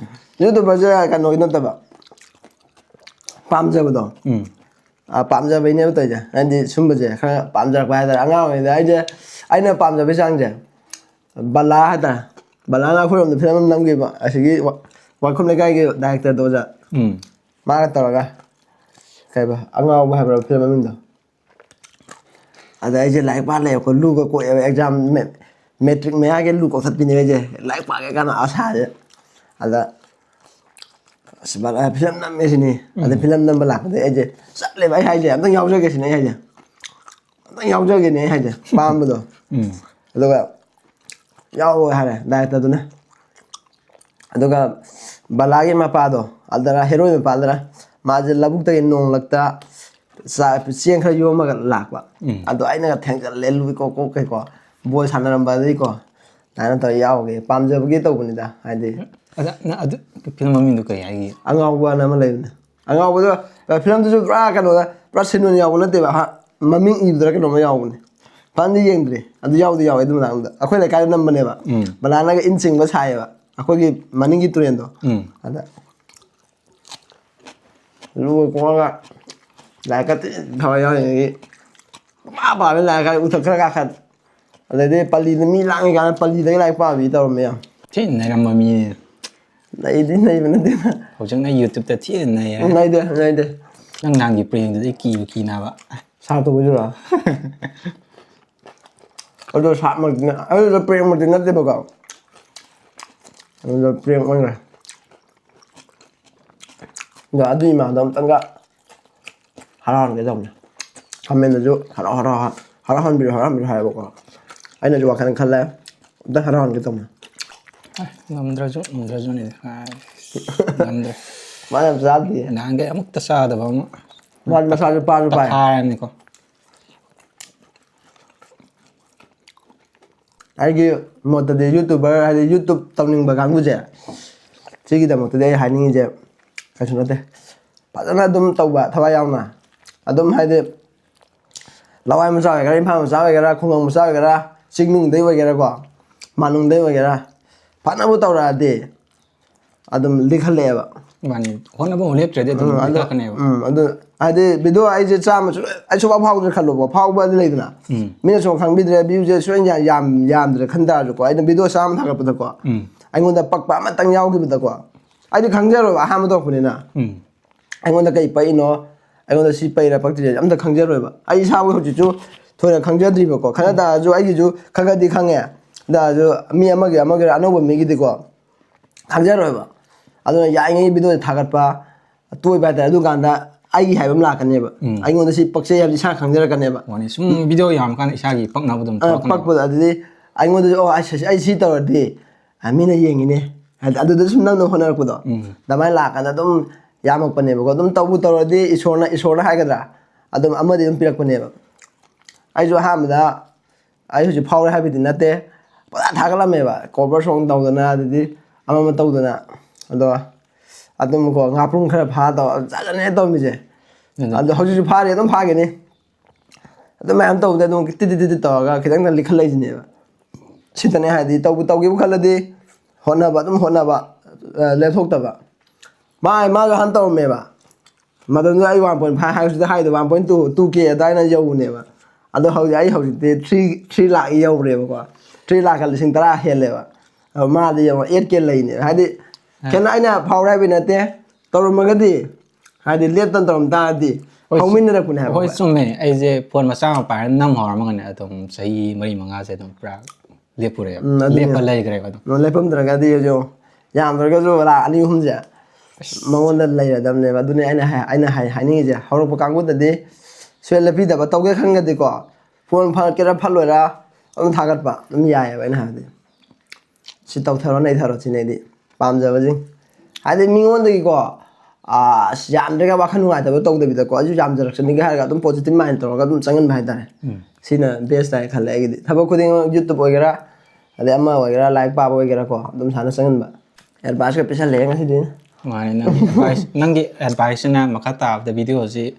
ꯌꯨꯇꯨꯕꯔꯁꯦ ꯀꯩꯅꯣꯒꯤ ꯅꯠꯇꯕ, ꯄꯥꯝꯖꯕꯗꯣ꯫ ꯎꯝ꯫ ꯑ, ꯄꯥꯝꯖꯕꯩꯅꯦꯕ ꯇꯧꯔꯤꯁꯦ꯫ ꯍꯥꯏꯗꯤ ꯁꯨꯝꯕꯁꯦ ꯈꯔ ꯄꯥꯝꯖꯔꯛꯄ ꯍꯥꯏꯇꯥꯔꯦ꯫ ꯑꯉꯥꯡ ꯑꯣꯏꯔꯤꯉꯩꯗ ꯑꯩꯁꯦ, ꯑꯩꯅ ꯄꯥꯝꯖꯕꯩ ꯆꯥꯡꯁꯦ, ꯕꯂꯥ ꯍꯥꯏꯇꯥꯔꯦ꯫ ꯕꯂꯥꯅ ꯑꯩꯈꯣꯏꯔꯣꯝꯗ ꯐꯤꯂꯝ ꯑꯃ ꯅꯝꯈꯤꯕ, ꯑꯁꯤꯒꯤ ꯋꯥ-, ꯋꯥꯏꯈꯣꯝ ꯂꯩꯀꯥꯏꯒꯤ ꯗꯥꯏꯔꯦꯛꯇꯔꯗꯣ ꯑꯣꯖꯥ꯫ ꯎꯝ꯫ ꯃꯥꯒ ꯇꯧꯔꯒ ꯀꯩꯕ, ꯑꯉꯥꯎꯕ ꯍꯥꯏꯕ꯭ꯔꯥ ꯐꯤꯂꯝ ꯃꯃꯤꯡꯗꯣ? ꯑꯗ ꯑꯩꯁꯦ ꯂꯥꯏꯔꯤꯛ ꯄꯥ ꯂꯩꯌꯦꯕꯀꯣ, ꯂꯨꯒ ꯀꯣꯛꯑꯦꯕ ꯑꯦꯛꯖꯥꯝ ꯃꯦ-, ꯃꯦꯇ꯭ꯔꯤꯛ ꯃꯌꯥꯒꯤ ꯂꯨ ꯀꯣꯛꯊꯠꯄꯤꯅꯦ ꯑꯩꯁꯦ, ꯂꯥꯏꯔꯤꯛ ꯄꯥꯒꯦ ꯀꯥꯟꯗ ꯑꯁꯥꯁꯦ꯫ ꯑꯗ ꯑꯁ ꯚꯥꯏ, ꯐꯤꯂꯝ ꯅꯝꯃꯦ ꯁꯤꯅꯤ꯫ ꯑꯗ ꯐꯤꯂꯝ ꯅꯝꯕ ꯂꯥꯛꯄꯗ ꯑꯩꯁꯦ ꯆꯠꯂꯦꯕ, ꯑꯩ ꯍꯥꯏꯁꯦ ꯑꯝꯇꯪ ꯌꯥꯎꯖꯒꯦ ꯁꯤꯅꯤ ꯑꯩ ꯍꯥꯏꯁꯦ꯫ ꯑꯝꯇꯪ ꯌꯥꯎꯖꯒꯦꯅꯦ ꯑꯩ ꯍꯥꯏꯁꯦ, ꯄꯥꯝꯕꯗꯣ꯫ ꯑꯗꯨꯒ ꯌꯥꯎꯔꯣꯏ ꯍꯥꯏꯔꯦ ꯗꯥꯏꯔꯦꯛꯇꯔꯗꯨꯅ꯫ ꯑꯗꯨꯒ ꯕꯂꯥꯒꯤ ꯃꯄꯥꯗꯣ, ꯑꯗꯨꯗꯔ ꯍꯦꯔꯣꯏ ꯃꯄꯥꯗꯔ, ꯃꯥꯁꯦ ꯂꯧꯕꯨꯛꯇꯒꯤ ꯅꯣꯡꯂꯛꯇ ꯆꯥ-, ꯆꯦꯡ ꯈꯔ ꯌꯣꯝꯃꯒ ꯂꯥꯛꯄ꯫ ꯑꯗꯣ ꯑꯩꯅꯒ ꯊꯦꯡꯖꯜꯂꯦ, ꯂꯨꯏ ꯀꯣꯛ ꯀꯣꯛ ꯀꯩꯀꯣ, ꯕꯣꯜ ꯁꯥꯟꯅꯔꯝꯕ ꯑꯗꯨꯗꯩꯀꯣ꯫ ꯑꯗꯨꯃꯥꯏꯅ ꯇꯧꯔ ꯌꯥꯎꯒꯦ, ꯄꯥꯝꯖꯕꯒꯤ ꯇꯧꯕꯅꯤꯗ, ꯍꯥꯏꯗꯤ꯫ ꯑꯗ ꯅꯪ ꯑꯗꯨ ꯐꯤꯂꯝ ꯃꯃꯤꯡꯗꯣ ꯀꯩ ꯍꯥꯏꯒꯦ? ꯑꯉꯥꯎꯕꯅ ꯑꯃ ꯂꯩꯕꯅꯦ꯫ ꯑꯉꯥꯎꯕꯗꯣ, ꯐꯤꯂꯝꯗꯨꯁꯨ ꯄꯨꯔꯥ ꯀꯩꯅꯣꯗ, ꯄꯨꯔꯥ ꯁꯤꯟ ꯑꯣꯏꯅ ꯌꯥꯎꯕ ꯅꯠꯇꯦꯕ, ꯍꯥ, ꯃꯃꯤꯡ ꯏꯕꯗꯔ ꯀꯩꯅꯣꯝꯃ ꯌꯥꯎꯕꯅꯦ꯫ ꯐꯖꯅꯗꯤ ꯌꯦꯡꯗ꯭ꯔꯤ, ꯑꯗꯨ ꯌꯥꯎꯗꯤ ꯌꯥꯎꯋꯦ ꯑꯗꯨ ꯃꯇꯥꯡꯗ꯫ ꯑꯩꯈꯣꯏ ꯂꯩꯀꯥꯏꯗ ꯅꯝꯕꯅꯦꯕ꯫ ꯎꯝ꯫ ꯕꯂꯥꯅꯒ ꯏꯟ ꯆꯤꯡꯕ ꯁꯥꯏꯌꯦꯕ, ꯑꯩꯈꯣꯏꯒꯤ ꯃꯅꯤꯡꯒꯤ ꯇꯨꯔꯦꯟꯗꯣ꯫ ꯎꯝ꯫ ꯑꯗ ꯂꯨ ꯀꯣꯛꯑꯒ ꯂꯥꯏꯔꯤꯛꯀ ꯊꯤ ꯊꯋꯥꯏ ꯌꯥꯎꯔꯤꯉꯩꯒꯤ ꯄꯨꯡꯄꯥ ꯄꯥꯕ, ꯂꯥꯏꯔꯤꯛꯀ ꯎꯊꯛ ꯈꯔ ꯀꯥꯈꯠ, ꯑꯗꯩꯗꯤ ꯄꯜꯂꯤꯗ ꯃꯤ ꯂꯥꯡꯉꯤ ꯀꯥꯟꯗ ꯄꯜꯂꯤꯗꯒꯤ ꯂꯥꯏꯔꯤꯛ ꯄꯥꯕꯤ ꯇꯧꯔꯝꯃꯦ ꯌꯥꯝ꯫ ꯊꯤ ꯅꯩꯔꯝꯕ ꯃꯤꯅꯦ꯫ ꯅꯩꯗꯤ ꯅꯩꯕ ꯅꯠꯇꯦꯗ꯫ ꯍꯧꯖꯤꯛꯅ YouTube-ꯇ ꯊꯤꯅ ꯅꯩꯔꯦ꯫ ꯅꯩꯗꯦ, ꯅꯩꯗꯦ꯫ ꯅꯪ ꯅꯍꯥꯟꯒꯤ prank-ꯗꯨꯗꯤ ꯀꯤꯕꯨ ꯀꯤꯅꯕ꯫ ꯁꯥ ꯇꯧꯕꯩꯗꯨꯔꯣ? ꯑꯗꯣ ꯁꯥꯃꯛꯇꯤ ꯅ-, ꯑꯗꯨꯗꯣ prank-ꯃꯛꯇꯤ ꯅꯠꯇꯦꯕꯀꯣ꯫ ꯑꯗꯨꯗꯣ prank ꯑꯣꯏꯈ꯭ꯔꯦ꯫ ꯑꯗꯣ ꯑꯗꯨ ꯏꯃꯥꯗꯣ ꯑꯝꯇꯪꯒ ꯍꯔꯥꯎꯍꯟꯒꯦ ꯇꯧꯕꯅꯦ꯫ Comment-ꯗꯁꯨ "ꯍꯔꯥꯎ, ꯍꯔꯥꯎ, ꯍꯔꯥꯎꯍꯟꯕꯤꯔꯣ, ꯍꯔꯥꯎꯍꯟꯕꯤꯔꯣ" ꯍꯥꯏꯌꯦꯕꯀꯣ꯫ ꯑꯩꯅꯁꯨ ꯋꯥꯈꯜ ꯈꯜꯂꯦ, ꯑꯝꯇ ꯍꯔꯥꯎꯍꯟꯒꯦ ꯇꯧꯕꯅꯦ꯫ ꯑꯦ, ꯉꯝꯗ꯭ꯔꯁꯨ, ꯉꯝꯗ꯭ꯔꯁꯨꯅꯦ꯫ ꯑꯥꯏ, ꯉꯝꯗ꯭ꯔꯦ꯫ ꯃꯥ ꯌꯥꯝ ꯆꯥꯗꯤꯌꯦ꯫ ꯅꯍꯥꯟꯈꯩ ꯑꯃꯨꯛꯇ ꯆꯥꯗꯕ ꯑꯃ꯫ ꯃꯥꯗꯤ ꯃꯁꯥꯁꯨ ꯄꯥꯁꯨ ꯄꯥꯏ꯫ ꯄꯊꯥꯔꯅꯤꯀꯣ꯫ ꯑꯩꯒꯤ ꯃꯣꯠꯇꯗꯤ YouTuber ꯍꯥꯏꯗꯤ YouTube ꯇꯧꯅꯤꯡꯕ ꯀꯥꯡꯕꯨꯁꯦ, ꯁꯤꯒꯤꯗꯃꯛꯇꯗꯤ ꯑꯩ ꯍꯥꯏꯅꯤꯡꯉꯤꯁꯦ ꯀꯩꯁꯨ ꯅꯠꯇꯦ꯫ ꯐꯖꯅ ꯑꯗꯨꯝ ꯇꯧꯕ ꯊꯋꯥꯏ ꯌꯥꯎꯅ꯫ ꯑꯗꯨꯝ ꯍꯥꯏꯗꯤ ꯂꯋꯥꯏ ꯃꯆꯥ ꯑꯣꯏꯒꯦꯔꯥ, ꯏꯝꯐꯥꯜ ꯃꯆꯥ ꯑꯣꯏꯒꯦꯔꯥ, ꯈꯨꯡꯒꯪ ꯃꯆꯥ ꯑꯣꯏꯒꯦꯔꯥ, ꯆꯤꯡꯅꯨꯡꯗꯩ ꯑꯣꯏꯒꯦꯔꯥꯀꯣ, ꯃꯥꯅꯨꯡꯗꯩ ꯑꯣꯏꯒꯦꯔꯥ, ꯐꯅꯕꯨ ꯇꯧꯔꯛꯑꯗꯤ ꯑꯗꯨꯝ ꯂꯤꯈꯠꯂꯛꯑꯦꯕ꯫ ꯃꯥꯅꯤ, ꯍꯣꯠꯅꯕ ꯑꯃꯨꯛ ꯂꯦꯞꯇ꯭ꯔꯗꯤ ꯑꯗꯨꯝ ꯎꯝ, ꯑꯗꯨ, ꯂꯤꯈꯠꯂꯛꯀꯅꯦꯕ꯫ ꯎꯝ, ꯑꯗꯨ ꯍꯥꯏꯗꯤ video ꯑꯩꯁꯦ ꯆꯥꯝꯃ ꯁꯨ-, ꯑꯩ ꯁꯨꯡꯐꯥꯎ ꯐꯥꯎꯗ꯭ꯔꯦ ꯈꯜꯂꯣꯕ, ꯐꯥꯎꯕ ꯑꯗꯨ ꯂꯩꯗꯅ꯫ ꯎꯝ꯫ ꯃꯤꯅ ꯁꯨꯝ ꯈꯪꯕꯤꯗ꯭ꯔꯦ, view-ꯁꯦ ꯁꯨꯡꯌꯥ ꯌꯥꯝ ꯌꯥꯝꯗ꯭ꯔꯦ ꯈꯟ ꯇꯥꯔꯁꯨꯀꯣ, ꯑꯩꯅ video ꯆꯥꯝꯃ ꯊꯥꯒꯠꯄꯗꯀꯣ, ꯎꯝ꯫ ꯑꯩꯉꯣꯟꯗ ꯄꯛꯄ ꯑꯃꯇꯪ ꯌꯥꯎꯈꯤꯕꯗꯀꯣ, ꯑꯩꯗꯤ ꯈꯪꯖꯔꯣꯏꯕ, ꯑꯍꯥꯟꯕ ꯇꯧꯔꯛꯄꯅꯤꯅ꯫ ꯎꯝ꯫ ꯑꯩꯉꯣꯟꯗ ꯀꯩ ꯄꯛꯏꯅꯣ, ꯑꯩꯉꯣꯟꯗ ꯁꯤ ꯄꯛꯏꯔꯥ ꯄꯛꯇ꯭ꯔꯤꯔꯥ ꯑꯝꯇ ꯈꯪꯖꯔꯣꯏꯕ꯫ ꯑꯩ ꯏꯁꯥꯕꯨ ꯍꯧꯖꯤꯛꯁꯨ ꯊꯣꯏꯅ ꯈꯪꯖꯗ꯭ꯔꯤꯕꯀꯣ꯫ ꯈꯪꯖ ꯇꯥꯔꯁꯨ ꯑꯩꯒꯤꯁꯨ ꯈꯔ ꯈꯔꯗꯤ ꯈꯪꯉꯦ꯫ ꯑꯗꯨ ꯃꯤ ꯑꯃꯒꯤ ꯑꯃꯒꯤꯔ ꯑꯅꯧꯕ ꯃꯤꯒꯤꯗꯤꯀꯣ ꯈꯪꯖꯔꯣꯏꯕ꯫ ꯑꯗꯨꯅ ꯌꯥꯔꯤꯉꯩ ꯚꯤꯗꯤꯑꯣꯁꯦ ꯊꯥꯒꯠꯄ ꯇꯣꯏꯕ ꯍꯥꯏꯇꯥꯔꯦ꯫ ꯑꯗꯨꯀꯥꯟꯗ ꯑꯩꯒꯤ ꯍꯥꯏꯕ ꯑꯃ ꯂꯥꯛꯀꯅꯦꯕ꯫ ꯎꯝ꯫ ꯑꯩꯉꯣꯟꯗ ꯁꯤ ꯄꯛꯆꯩ ꯍꯥꯏꯕꯁꯤ ꯏꯁꯥꯅ ꯈꯪꯖꯔꯛꯀꯅꯦꯕ꯫ ꯃꯥꯅꯤ, ꯁꯨꯝ ꯚꯤꯗꯤꯑꯣ ꯌꯥꯝꯃꯀꯥꯟꯗ ꯏꯁꯥꯒꯤ ꯄꯛꯅꯕ ꯑꯗꯨꯝ ꯑ, ꯊꯣꯛꯂꯛꯀꯅꯦꯕ꯫ ꯄꯛꯄꯗꯣ꯫ ꯑꯗꯨꯗꯤ ꯑꯩꯉꯣꯟꯗꯁꯨ, "ꯑꯣ, ꯑꯩ ꯁꯤ, ꯑꯩ ꯁꯤ ꯇꯧꯔꯗꯤ, ꯑ, ꯃꯤꯅ ꯌꯦꯡꯉꯤꯅꯦ" ꯍꯥꯏꯗꯤ ꯑꯗꯨꯗ ꯁꯨꯝ ꯅꯝꯅ ꯍꯣꯠꯅꯔꯛꯄꯗꯣ꯫ ꯎꯝ꯫ ꯑꯗꯨꯃꯥꯏꯅ ꯂꯥꯛꯀꯥꯟꯗ ꯑꯗꯨꯝ ꯌꯥꯝꯃꯛꯄꯅꯦꯕꯀꯣ꯫ ꯑꯗꯨꯝ ꯇꯧꯕꯨ ꯇꯧꯔꯗꯤ ꯏꯁꯣꯔꯅ, ꯏꯁꯣꯔꯅ ꯍꯥꯏꯒꯗ꯭ꯔꯥ, ꯑꯗꯨꯝ ꯑꯃꯗꯤ ꯑꯗꯨꯝ ꯄꯤꯔꯛꯄꯅꯦꯕ꯫ ꯑꯩꯁꯨ ꯑꯍꯥꯟꯕꯗ ꯑꯩ ꯍꯧꯖꯤꯛ ꯐꯥꯎꯔꯦ ꯍꯥꯏꯕꯗꯤ ꯅꯠꯇꯦ, ꯄꯨꯔꯥ ꯊꯥꯒꯠꯂꯝꯃꯦꯕ, cover song ꯇꯧꯗꯅ, ꯑꯗꯨꯗꯤ ꯑꯃ ꯑꯃ ꯇꯧꯗꯅ꯫ ꯑꯗꯣ ꯑꯗꯨꯝ ꯀꯣ ꯉꯥꯄ꯭ꯔꯨꯝ ꯈꯔ ꯐꯥ ꯇꯧ, ꯖꯥꯠ ꯖꯥꯠꯅꯦ ꯇꯧꯔꯝꯃꯤꯁꯦ꯫ ꯑꯗꯣ ꯑꯗꯣ ꯍꯧꯖꯤꯛꯁꯨ ꯐꯥꯔꯤ, ꯑꯗꯨꯝ ꯐꯥꯒꯤꯅꯤ꯫ ꯑꯗꯨ ꯃꯌꯥꯝ ꯇꯧꯕꯗ ꯑꯗꯨꯝ ꯇꯤꯠ ꯇꯤꯠ ꯇꯤꯠ ꯇꯧꯔꯒ ꯈꯤꯇꯪ ꯈꯤꯇꯪ ꯂꯤꯈꯠꯂꯛꯏꯁꯤꯅꯦꯕ꯫ ꯁꯤꯇꯅꯦ ꯍꯥꯏꯗꯤ ꯇꯧꯕ ꯇꯧꯒꯦꯕꯨ ꯈꯜꯂꯗꯤ ꯍꯣꯠꯅꯕ, ꯑꯗꯨꯝ ꯍꯣꯠꯅꯕ, ꯑ, ꯂꯦꯞꯊꯣꯛꯇꯕ꯫ ꯃꯥ, ꯃꯥꯁꯨ ꯍꯥꯟꯅ ꯇꯧꯔꯝꯃꯦꯕ꯫ ꯃꯇꯝꯗꯨꯗ ꯑꯩ ꯋꯥꯟ ꯄꯣꯏꯟ ꯐꯥꯏꯚ ꯍꯥꯏꯕꯁꯤꯗ ꯍꯥꯏꯗꯣ ꯋꯥꯟ ꯄꯣꯏꯟ ꯇꯨ, ꯇꯨ ꯀꯦ ꯑꯗꯨꯃꯥꯏꯅ ꯌꯧꯕꯅꯦꯕ꯫ ꯑꯗꯣ ꯍꯧꯖꯤꯛ ꯑꯩ ꯍꯧꯖꯤꯛꯇꯤ ꯊ꯭ꯔꯤ, ꯊ꯭ꯔꯤ ꯂꯥꯛ ꯌꯧꯔꯦꯕꯀꯣ꯫ ꯊ꯭ꯔꯤ ꯂꯥꯛꯀ ꯂꯤꯁꯤꯡ ꯇꯔꯥ ꯍꯦꯜꯂꯦꯕ꯫ ꯑꯗꯣ ꯃꯥꯗꯤ ꯌꯦꯡꯉꯣ, ꯑꯩꯠ ꯀꯦ ꯂꯩꯅꯦ꯫ ꯍꯥꯏꯗꯤ ꯑ꯫ ꯈꯦꯠꯅ-, ꯑꯩꯅ ꯐꯥꯎꯔꯦ ꯍꯥꯏꯕꯩ ꯅꯠꯇꯦ, ꯇꯧꯔꯝꯃꯒꯗꯤ, ꯍꯥꯏꯗꯤ ꯂꯦꯞꯇꯅ ꯇꯧꯔꯝ ꯇꯥꯔꯗꯤ ꯍꯣꯏ, ꯍꯧꯃꯤꯟꯅꯔꯛꯄꯅꯦ ꯍꯥꯏꯕ ꯍꯣꯏ, ꯑꯩꯈꯣꯏ꯫ ꯆꯨꯝꯃꯦ꯫ ꯑꯩꯁꯦ ꯐꯣꯟ ꯃꯆꯥ ꯑꯃ ꯄꯥꯏꯔꯒ ꯅꯝ ꯍꯧꯔꯝꯃꯒꯅꯦ ꯑꯗꯨꯝ ꯆꯍꯤ ꯃꯔꯤ ꯃꯉꯥꯁꯦ ꯑꯗꯨꯝ ꯄꯨꯔꯥ ꯂꯦꯞꯄꯨꯔꯦꯕ꯫ ꯎꯝ, ꯑꯗꯨꯅꯦ꯫ ꯂꯦꯞꯄ ꯂꯩꯈ꯭ꯔꯦꯕ ꯑꯗꯨꯝ꯫ ꯂꯦꯞꯄꯝꯗ꯭ꯔꯒꯗꯤ ꯍꯧꯖꯤꯛ ꯌꯥꯝꯗ꯭ꯔꯒꯁꯨ ꯂꯥꯛ ꯑꯅꯤ ꯑꯍꯨꯝꯁꯦ ꯑꯁ꯫ ꯃꯉꯣꯟꯗ ꯂꯩꯔꯗꯕꯅꯦꯕ꯫ ꯑꯗꯨꯅꯦ ꯑꯩꯅ ꯍꯥꯏ-, ꯑꯩꯅ ꯍꯥꯏ-, ꯍꯥꯏꯅꯤꯡꯉꯤꯁꯦ, ꯍꯧꯔꯛꯄ ꯀꯥꯡꯕꯨꯗꯗꯤ ꯁꯨꯡꯂꯦꯞ ꯂꯦꯞꯄꯤꯗꯕ, ꯇꯧꯒꯦ ꯈꯟꯒꯗꯤꯀꯣ, ꯐꯣꯟ ꯐꯠꯀꯦꯔꯥ ꯐꯠꯂꯣꯏꯔꯥ ꯑꯗꯨꯝ ꯊꯥꯒꯠꯄ ꯑꯗꯨꯝ ꯌꯥꯏꯑꯕ꯫ ꯑꯩꯅ ꯍꯥꯏꯕꯗꯤ ꯁꯤ ꯇꯧꯊꯔꯣ ꯅꯩꯊꯔꯣ ꯁꯤꯅꯦ ꯑꯩꯗꯤ ꯄꯥꯝꯖꯕꯁꯤꯡ꯫ ꯍꯥꯏꯗꯤ ꯃꯤꯉꯣꯟꯗꯒꯤꯀꯣ, ꯑꯥ, ꯑꯁ, ꯌꯥꯝꯗ꯭ꯔꯒ ꯋꯥꯈꯜ ꯅꯨꯡꯉꯥꯏꯇꯕ ꯇꯧꯗꯕꯤꯗꯀꯣ, ꯑꯩꯁꯨ ꯌꯥꯝꯖꯔꯛꯁꯅꯤꯒ ꯍꯥꯏꯔꯒ ꯑꯗꯨꯝ positive mind ꯇꯧꯔꯒ ꯑꯗꯨꯝ ꯆꯪꯍꯟꯕ ꯍꯥꯏꯇꯥꯔꯦ꯫ ꯎꯝ꯫ ꯁꯤꯅ best ꯇꯥꯏ ꯈꯜꯂꯦ ꯑꯩꯒꯤꯗꯤ꯫ ꯊꯕꯛ ꯈꯨꯗꯤꯡꯃꯛ YouTube ꯑꯣꯏꯒꯦꯔꯥ, ꯑꯗꯩ ꯑꯃ ꯑꯣꯏꯒꯦꯔꯥ, ꯂꯥꯏꯔꯤꯛ ꯄꯥꯕ ꯑꯣꯏꯒꯦꯔꯥꯀꯣ, ꯑꯗꯨꯝ ꯁꯨꯃꯥꯏꯅ ꯆꯪꯍꯟꯕ꯫ Advice ꯀ ꯄꯤꯁꯜꯂꯦ ꯉꯁꯤꯗꯤ꯫ ꯃꯥꯅꯦ, ꯅꯪꯒꯤ advice, ꯅꯪꯒꯤ advice ꯁꯤꯅ ꯃꯈꯥ ꯇꯥꯕꯗ video ꯁꯤ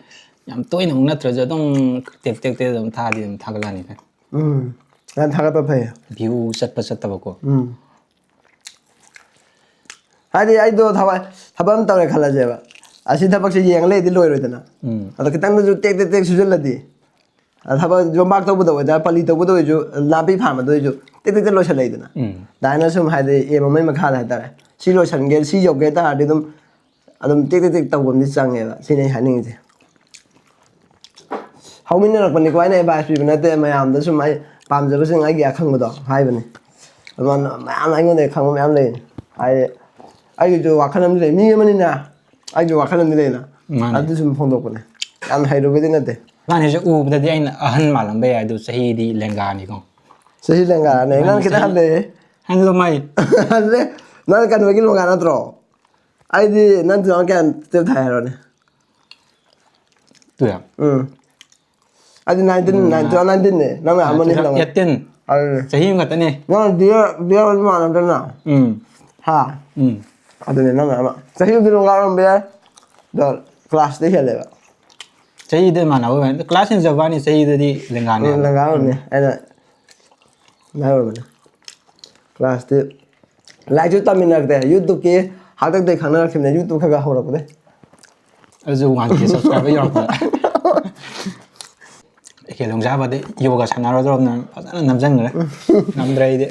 ꯌꯥꯝ ꯇꯣꯏꯅ ꯑꯃꯨꯛ ꯅꯠꯇ꯭ꯔꯁꯨ ꯑꯗꯨꯝ ꯇꯦꯛ ꯇꯦꯛ ꯇꯦꯛ ꯑꯗꯨꯝ ꯊꯥꯗꯤ ꯑꯗꯨꯝ ꯊꯥꯒꯠꯂꯛꯑꯅꯤ꯫ ꯎꯝ, ꯌꯥꯝ ꯊꯥꯒꯠꯄ ꯐꯩ꯫ View ꯆꯠꯄ ꯆꯠꯇꯕꯀꯣ꯫ ꯎꯝ꯫ ꯍꯥꯏꯗꯤ ꯑꯩꯗꯣ ꯊꯕꯛ, ꯊꯕꯛ ꯑꯃ ꯇꯧꯔꯦ ꯈꯜꯂꯁꯦꯕ, ꯑꯁꯤ ꯊꯕꯛꯁꯦ ꯌꯦꯡꯉ ꯂꯩꯔꯗꯤ ꯂꯣꯏꯔꯣꯏꯗꯅ꯫ ꯎꯝ꯫ ꯑꯗꯣ ꯈꯤꯇꯪꯗꯁꯨ ꯇꯦꯛ ꯇꯦꯛ ꯇꯦꯛ ꯁꯨꯖꯜꯂꯗꯤ, ꯑ, ꯊꯕꯛ ꯌꯣꯝꯄꯥꯛ ꯇꯧꯕꯗ ꯑꯣꯏꯇꯥꯔꯦ, ꯄꯜꯂꯤ ꯇꯧꯕꯗ ꯑꯣꯏꯁꯨ, ꯅꯥꯄꯤ ꯐꯥꯟꯕꯗ ꯑꯣꯏꯁꯨ, ꯇꯦꯛ ꯇꯦꯛ ꯇꯦꯛ ꯂꯣꯏꯁꯜꯂꯛꯏꯗꯅ꯫ ꯎꯝ꯫ ꯑꯗꯨꯃꯥꯏꯅ ꯁꯨꯝ ꯍꯥꯏꯗꯤ aim ꯑꯃꯒꯤ ꯃꯈꯥꯗ ꯍꯥꯏꯇꯥꯔꯦ, ꯁꯤ ꯂꯣꯏꯁꯟꯒꯦ, ꯁꯤ ꯌꯧꯒꯦ ꯇꯥꯔꯗꯤ ꯑꯗꯨꯝ, ꯑꯗꯨꯝ ꯇꯦꯛ ꯇꯦꯛ ꯇꯦꯛ ꯇꯧꯕ ꯑꯃꯗꯤ ꯆꯪꯉꯦꯕ꯫ ꯁꯤꯅꯤ ꯑꯩ ꯍꯥꯏꯅꯤꯡꯉꯤꯁꯦ꯫ ꯍꯧꯃꯤꯟꯅꯔꯛꯄꯅꯤꯀꯣ, ꯑꯩꯅ advice ꯄꯤꯕ ꯅꯠꯇꯦ, ꯃꯌꯥꯝꯗ ꯁꯨꯝ ꯑꯩ ꯄꯥꯝꯖꯕꯁꯤꯡ ꯑꯩꯒꯤ ꯑꯈꯪꯕꯗꯣ ꯍꯥꯏꯕꯅꯤ꯫ ꯑꯗꯨꯃꯥꯏꯅ ꯃꯌꯥꯝ ꯑꯩꯉꯣꯟꯗꯒꯤ ꯈꯪꯕ ꯃꯌꯥꯝ ꯂꯩ꯫ ꯍꯥꯏꯗꯤ ꯑꯩꯒꯤꯁꯨ ꯋꯥꯈꯜ ꯑꯃꯗꯤ ꯂꯩ, ꯃꯤ ꯑꯃꯅꯤꯅ ꯑꯩꯒꯤ ꯋꯥꯈꯜ ꯑꯃꯗꯤ ꯂꯩꯅ꯫ ꯃꯥꯅꯦ꯫ ꯑꯗꯨ ꯁꯨꯝ ꯐꯣꯡꯗꯣꯛꯄꯅꯦ꯫ ꯌꯥꯝ ꯍꯩꯔꯨꯕꯗꯤ ꯅꯠꯇꯦ꯫ ꯃꯥꯅꯦꯁꯦ ꯎꯕꯗꯗꯤ ꯑꯩꯅ ꯑꯍꯟ ꯃꯥꯜꯂꯝꯕ ꯌꯥꯏ, ꯑꯗꯨ ꯆꯍꯤꯗꯤ ꯂꯦꯡꯒꯥꯅꯤꯀꯣ꯫ ꯆꯍꯤ ꯂꯦꯡꯒꯥꯅꯦ꯫ ꯅꯪ ꯃꯥꯅꯦ, ꯈꯤꯇꯪ ꯆꯍꯤ ꯍꯜꯂꯦ꯫ ꯍꯜꯂꯣ ꯃꯥꯏ꯫ ꯍꯜꯂꯦ꯫ ꯅꯪ ꯀꯩꯅꯣꯒꯤ ꯂꯣꯡꯒꯥ ꯅꯠꯇ꯭ꯔꯣ? ꯑꯩꯗꯤ ꯅꯪ ꯇꯨ ꯊꯥꯎꯖꯟ ꯀꯌꯥ ꯇꯨꯌꯦꯜꯞ ꯊꯥꯏ ꯍꯥꯏꯔꯣꯅꯦ? ꯇꯨꯌꯦꯜꯞ꯫ ꯎꯝ꯫ ꯑꯩꯗꯤ ꯅꯥꯏꯟꯇꯤꯟ, ꯎꯝ, ꯅꯥꯏꯟ, ꯇꯨ ꯊꯥꯎꯖꯟ ꯅꯥꯏꯟꯇꯤꯟꯅꯦ꯫ ꯅꯪꯅ ꯑꯥ, ꯑꯃꯅꯤ ꯇꯨ ꯊꯥꯎꯖꯟ ꯍꯦꯜꯂꯝꯒꯅꯤ꯫ ꯑꯩꯠꯇꯤꯟ꯫ ꯑꯗꯨꯅꯦ꯫ ꯆꯍꯤ ꯑꯃ ꯈꯛꯇꯅꯦ꯫ ꯅꯪ ꯗꯤꯌꯔ, ꯗꯤꯌꯔ ꯑꯣꯏꯕ ꯃꯥꯟꯅꯗ꯭ꯔꯅ? ꯎꯝ꯫ ꯍꯥ? ꯎꯝ꯫ ꯑꯗꯨꯅꯦ ꯅꯪꯅ ꯑꯃ꯫ ꯆꯍꯤꯕꯨꯗꯤ ꯂꯣꯡꯒꯥ ꯑꯣꯏꯔꯝꯕ ꯌꯥꯏ꯫ ꯑꯗꯣ ꯀ꯭ꯂꯥꯁꯇꯤ ꯍꯦꯜꯂꯦꯕ꯫ ꯆꯍꯤꯗ ꯃꯥꯟꯅꯕ ꯑꯣꯏꯔꯝꯅꯤ꯫ ꯀ꯭ꯂꯥꯁ ꯍꯦꯟꯖꯕ ꯋꯥꯅꯤ, ꯆꯍꯤꯗꯗꯤ ꯂꯦꯡꯒꯥꯅꯦ ꯎꯝ, ꯍꯥꯏꯕ꯫ ꯂꯦꯡꯒꯥ ꯑꯣꯏꯔꯝꯅꯤ꯫ ꯎꯝ꯫ ꯑꯩꯅ ꯂꯦꯡꯒꯥ ꯑꯣꯏꯔꯝꯃꯅꯤ꯫ ꯀ꯭ꯂꯥꯁꯇꯤ ꯂꯥꯏꯔꯤꯛꯁꯨ ꯇꯝꯃꯤꯟꯅꯔꯛꯇꯦ꯫ YouTubeꯀꯤ ꯍꯥꯛꯇꯛꯇꯩ ꯈꯪꯅꯔꯛꯈꯤꯕꯅꯦ, YouTube ꯈꯔ ꯈꯔ ꯍꯧꯔꯛꯄꯗꯩ꯫ ꯑꯗꯨꯁꯨ one K subscriber ꯌꯧꯔꯛꯄꯗ꯫ ꯑꯦꯀꯦ ꯂꯣꯡꯖꯥꯕꯗꯤ ꯌꯣꯒ ꯁꯥꯟꯅꯔꯗ꯭ꯔꯣꯝꯅ ꯐꯖꯅ ꯅꯝꯁꯤꯟꯈ꯭ꯔꯦ꯫ ꯉꯝꯗ꯭ꯔꯦ ꯑꯩꯗꯤ꯫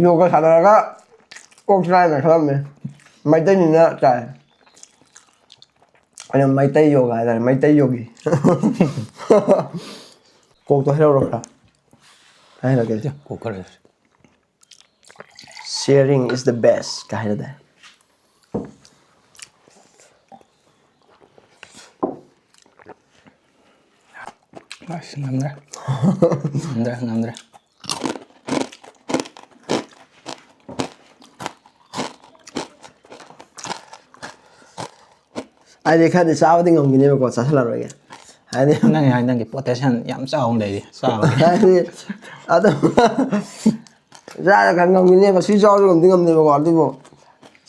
ꯌꯣꯒ ꯁꯥꯟꯅꯔꯒ ꯑꯣꯛ ꯆꯥꯏꯅ ꯈꯜꯂꯝꯃꯦ꯫ ꯃꯩꯇꯩꯅꯤꯅ ꯆꯥꯏ꯫ ꯑꯩꯅ ꯃꯩꯇꯩ ꯌꯣꯒ ꯍꯥꯏꯇꯥꯔꯦ, ꯃꯩꯇꯩ ꯌꯣꯒꯤ꯫ ꯀꯣꯛꯇꯣ ꯍꯩꯔꯧꯔꯣ ꯈꯔ꯫ ꯍꯥꯏꯔꯒꯦ꯫ ꯀꯣꯛ ꯈꯔ꯫ Sharing is the best ꯀꯥꯏ ꯍꯥꯏꯅꯗꯥꯏ? ꯑꯁ, ꯉꯝꯗ꯭ꯔꯦ꯫ ꯉꯝꯗ꯭ꯔꯦ, ꯉꯝꯗ꯭ꯔꯦ꯫ ꯍꯥꯏꯗꯤ ꯈꯔꯗꯤ ꯆꯥꯕꯗꯤ ꯉꯝꯈꯤꯅꯦꯕꯀꯣ, ꯆꯥꯁꯤꯜꯂꯔꯣꯏꯒꯦ꯫ ꯍꯥꯏꯗꯤ ꯅꯪ ꯍꯥꯏ, ꯅꯪꯒꯤ potential ꯌꯥꯝ ꯆꯥꯎꯅ ꯂꯩꯔꯤ, ꯆꯥꯕ꯫ ꯍꯥꯏꯗꯤ ꯑꯗꯨꯝ ꯆꯥꯔ ꯈꯔ ꯉꯝꯈꯤꯅꯦꯕ, ꯁꯤ ꯆꯥꯎꯔꯁꯨ ꯉꯝꯗꯤ ꯉꯝꯅꯦꯕꯀꯣ, ꯑꯗꯨꯕꯨ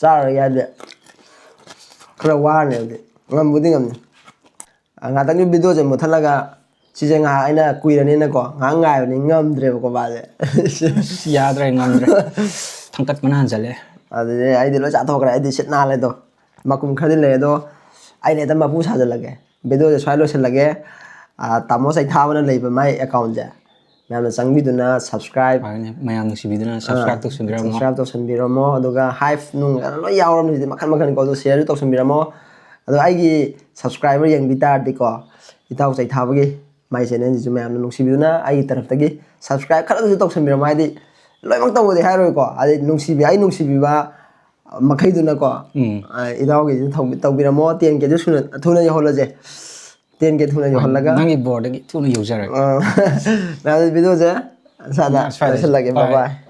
ꯆꯥꯔꯔꯣꯏꯒꯦ ꯍꯥꯏꯗꯤ ꯈꯔ ꯋꯥꯔꯅꯤ, ꯍꯥꯏꯗꯤ ꯉꯝꯕꯨꯗꯤ ꯉꯝꯅꯤ꯫ ꯉꯥꯛꯇꯪꯒꯤ videoꯁꯦ ꯃꯨꯠꯊꯠꯂꯒ ꯁꯤꯁꯦ ꯉꯥꯏꯍꯥꯛ ꯑꯩꯅ ꯀꯨꯏꯔꯅꯤꯅꯀꯣ, ꯉꯥꯏꯍꯥꯛ ꯉꯥꯏꯕꯅꯤ, ꯉꯝꯗ꯭ꯔꯦꯕꯀꯣ ꯃꯥꯁꯦ꯫ ꯑꯁ, ꯌꯥꯗ꯭ꯔꯦ, ꯉꯝꯗ꯭ꯔꯦ꯫ ꯊꯥꯡꯀꯠꯄꯅ ꯍꯟꯖꯜꯂꯦ꯫ ꯑꯗꯨꯗꯤ ꯑꯩꯗꯤ ꯂꯣꯏ ꯆꯥꯊꯣꯛꯈ꯭ꯔꯦ, ꯑꯩꯗꯤ ꯁꯤꯠ ꯅꯥꯜꯂꯦ ꯑꯗꯣ꯫ ꯃꯀꯨꯝ ꯈꯔꯗꯤ ꯂꯩ ꯑꯗꯣ, ꯑꯩꯅ ꯍꯦꯛꯇ ꯃꯄꯨ ꯁꯥꯖꯜꯂꯒꯦ꯫ Videoꯁꯦ ꯁ꯭ꯋꯥꯏ ꯂꯣꯏꯁꯤꯜꯂꯒꯦ꯫ ꯑꯥ, ꯇꯥꯃꯣ ꯆꯩꯊꯥꯕꯅ ꯂꯩꯕ ꯃꯥꯏ accountꯁꯦ꯫ ꯃꯌꯥꯝꯅ ꯆꯪꯕꯤꯗꯨꯅ subscribe, ꯃꯥꯅꯦ, ꯃꯌꯥꯝ ꯅꯨꯡꯁꯤꯕꯤꯗꯨꯅ ꯑꯥ, subscribe ꯇꯧꯁꯟꯕꯤꯔꯝꯃꯣ꯫ Subscribe ꯇꯧꯁꯟꯕꯤꯔꯝꯃꯣ꯫ ꯑꯗꯨꯒ hype ꯅꯨꯡ ꯂꯣꯏ ꯌꯥꯎꯔꯕꯅꯤ ꯍꯧꯖꯤꯛꯇꯤ ꯃꯈꯜ ꯃꯈꯜꯅꯤꯀꯣ꯫ ꯑꯗꯨ shareꯁꯨ ꯇꯧꯁꯟꯕꯤꯔꯝꯃꯣ꯫ ꯑꯗꯣ ꯑꯩꯒꯤ subscriber ꯌꯦꯡꯕꯤ ꯇꯥꯔꯗꯤꯀꯣ, ꯏꯇꯥꯎ ꯆꯩꯊꯥꯕꯒꯤ My channelꯁꯤꯁꯨ ꯃꯌꯥꯝꯅ ꯅꯨꯡꯁꯤꯕꯤꯗꯨꯅ ꯑꯩꯒꯤ ꯇꯔꯐꯇꯒꯤ subscribe ꯈꯔꯗꯁꯨ ꯇꯧꯁꯟꯕꯤꯔꯝꯃꯣ, ꯍꯥꯏꯗꯤ ꯂꯣꯏꯅꯃꯛ ꯇꯧꯕꯗꯤ ꯍꯥꯏꯔꯣꯏꯀꯣ, ꯍꯥꯏꯗꯤ ꯅꯨꯡꯁꯤꯕꯤ ꯑꯩ ꯅꯨꯡꯁꯤꯕꯤꯕ ꯃꯈꯩꯗꯨꯅꯀꯣ꯫ ꯎꯝ. ꯑ, ꯏꯇꯥꯎꯒꯤꯁꯨ ꯇꯧꯕꯤ- ꯇꯧꯕꯤꯔꯝꯃꯣ, ten Kꯁꯨ ꯁꯨꯅ ꯊꯨꯅ ꯌꯧꯍꯜꯂꯁꯦ, ten K ꯊꯨꯅ ꯌꯧꯍꯜꯂꯒ ꯅꯪꯒꯤ ꯕꯣꯔꯗꯒꯤ ꯊꯨꯅ ꯌꯧꯖꯔꯒꯦ. ꯑ, ꯃꯌꯥꯝ videoꯁꯦ ꯁ꯭ꯋꯥꯏꯗ ꯁ꯭ꯋꯥꯏꯗ. ꯂꯣꯏꯁꯤꯜꯂꯒꯦ꯫ Bye. Bye bye.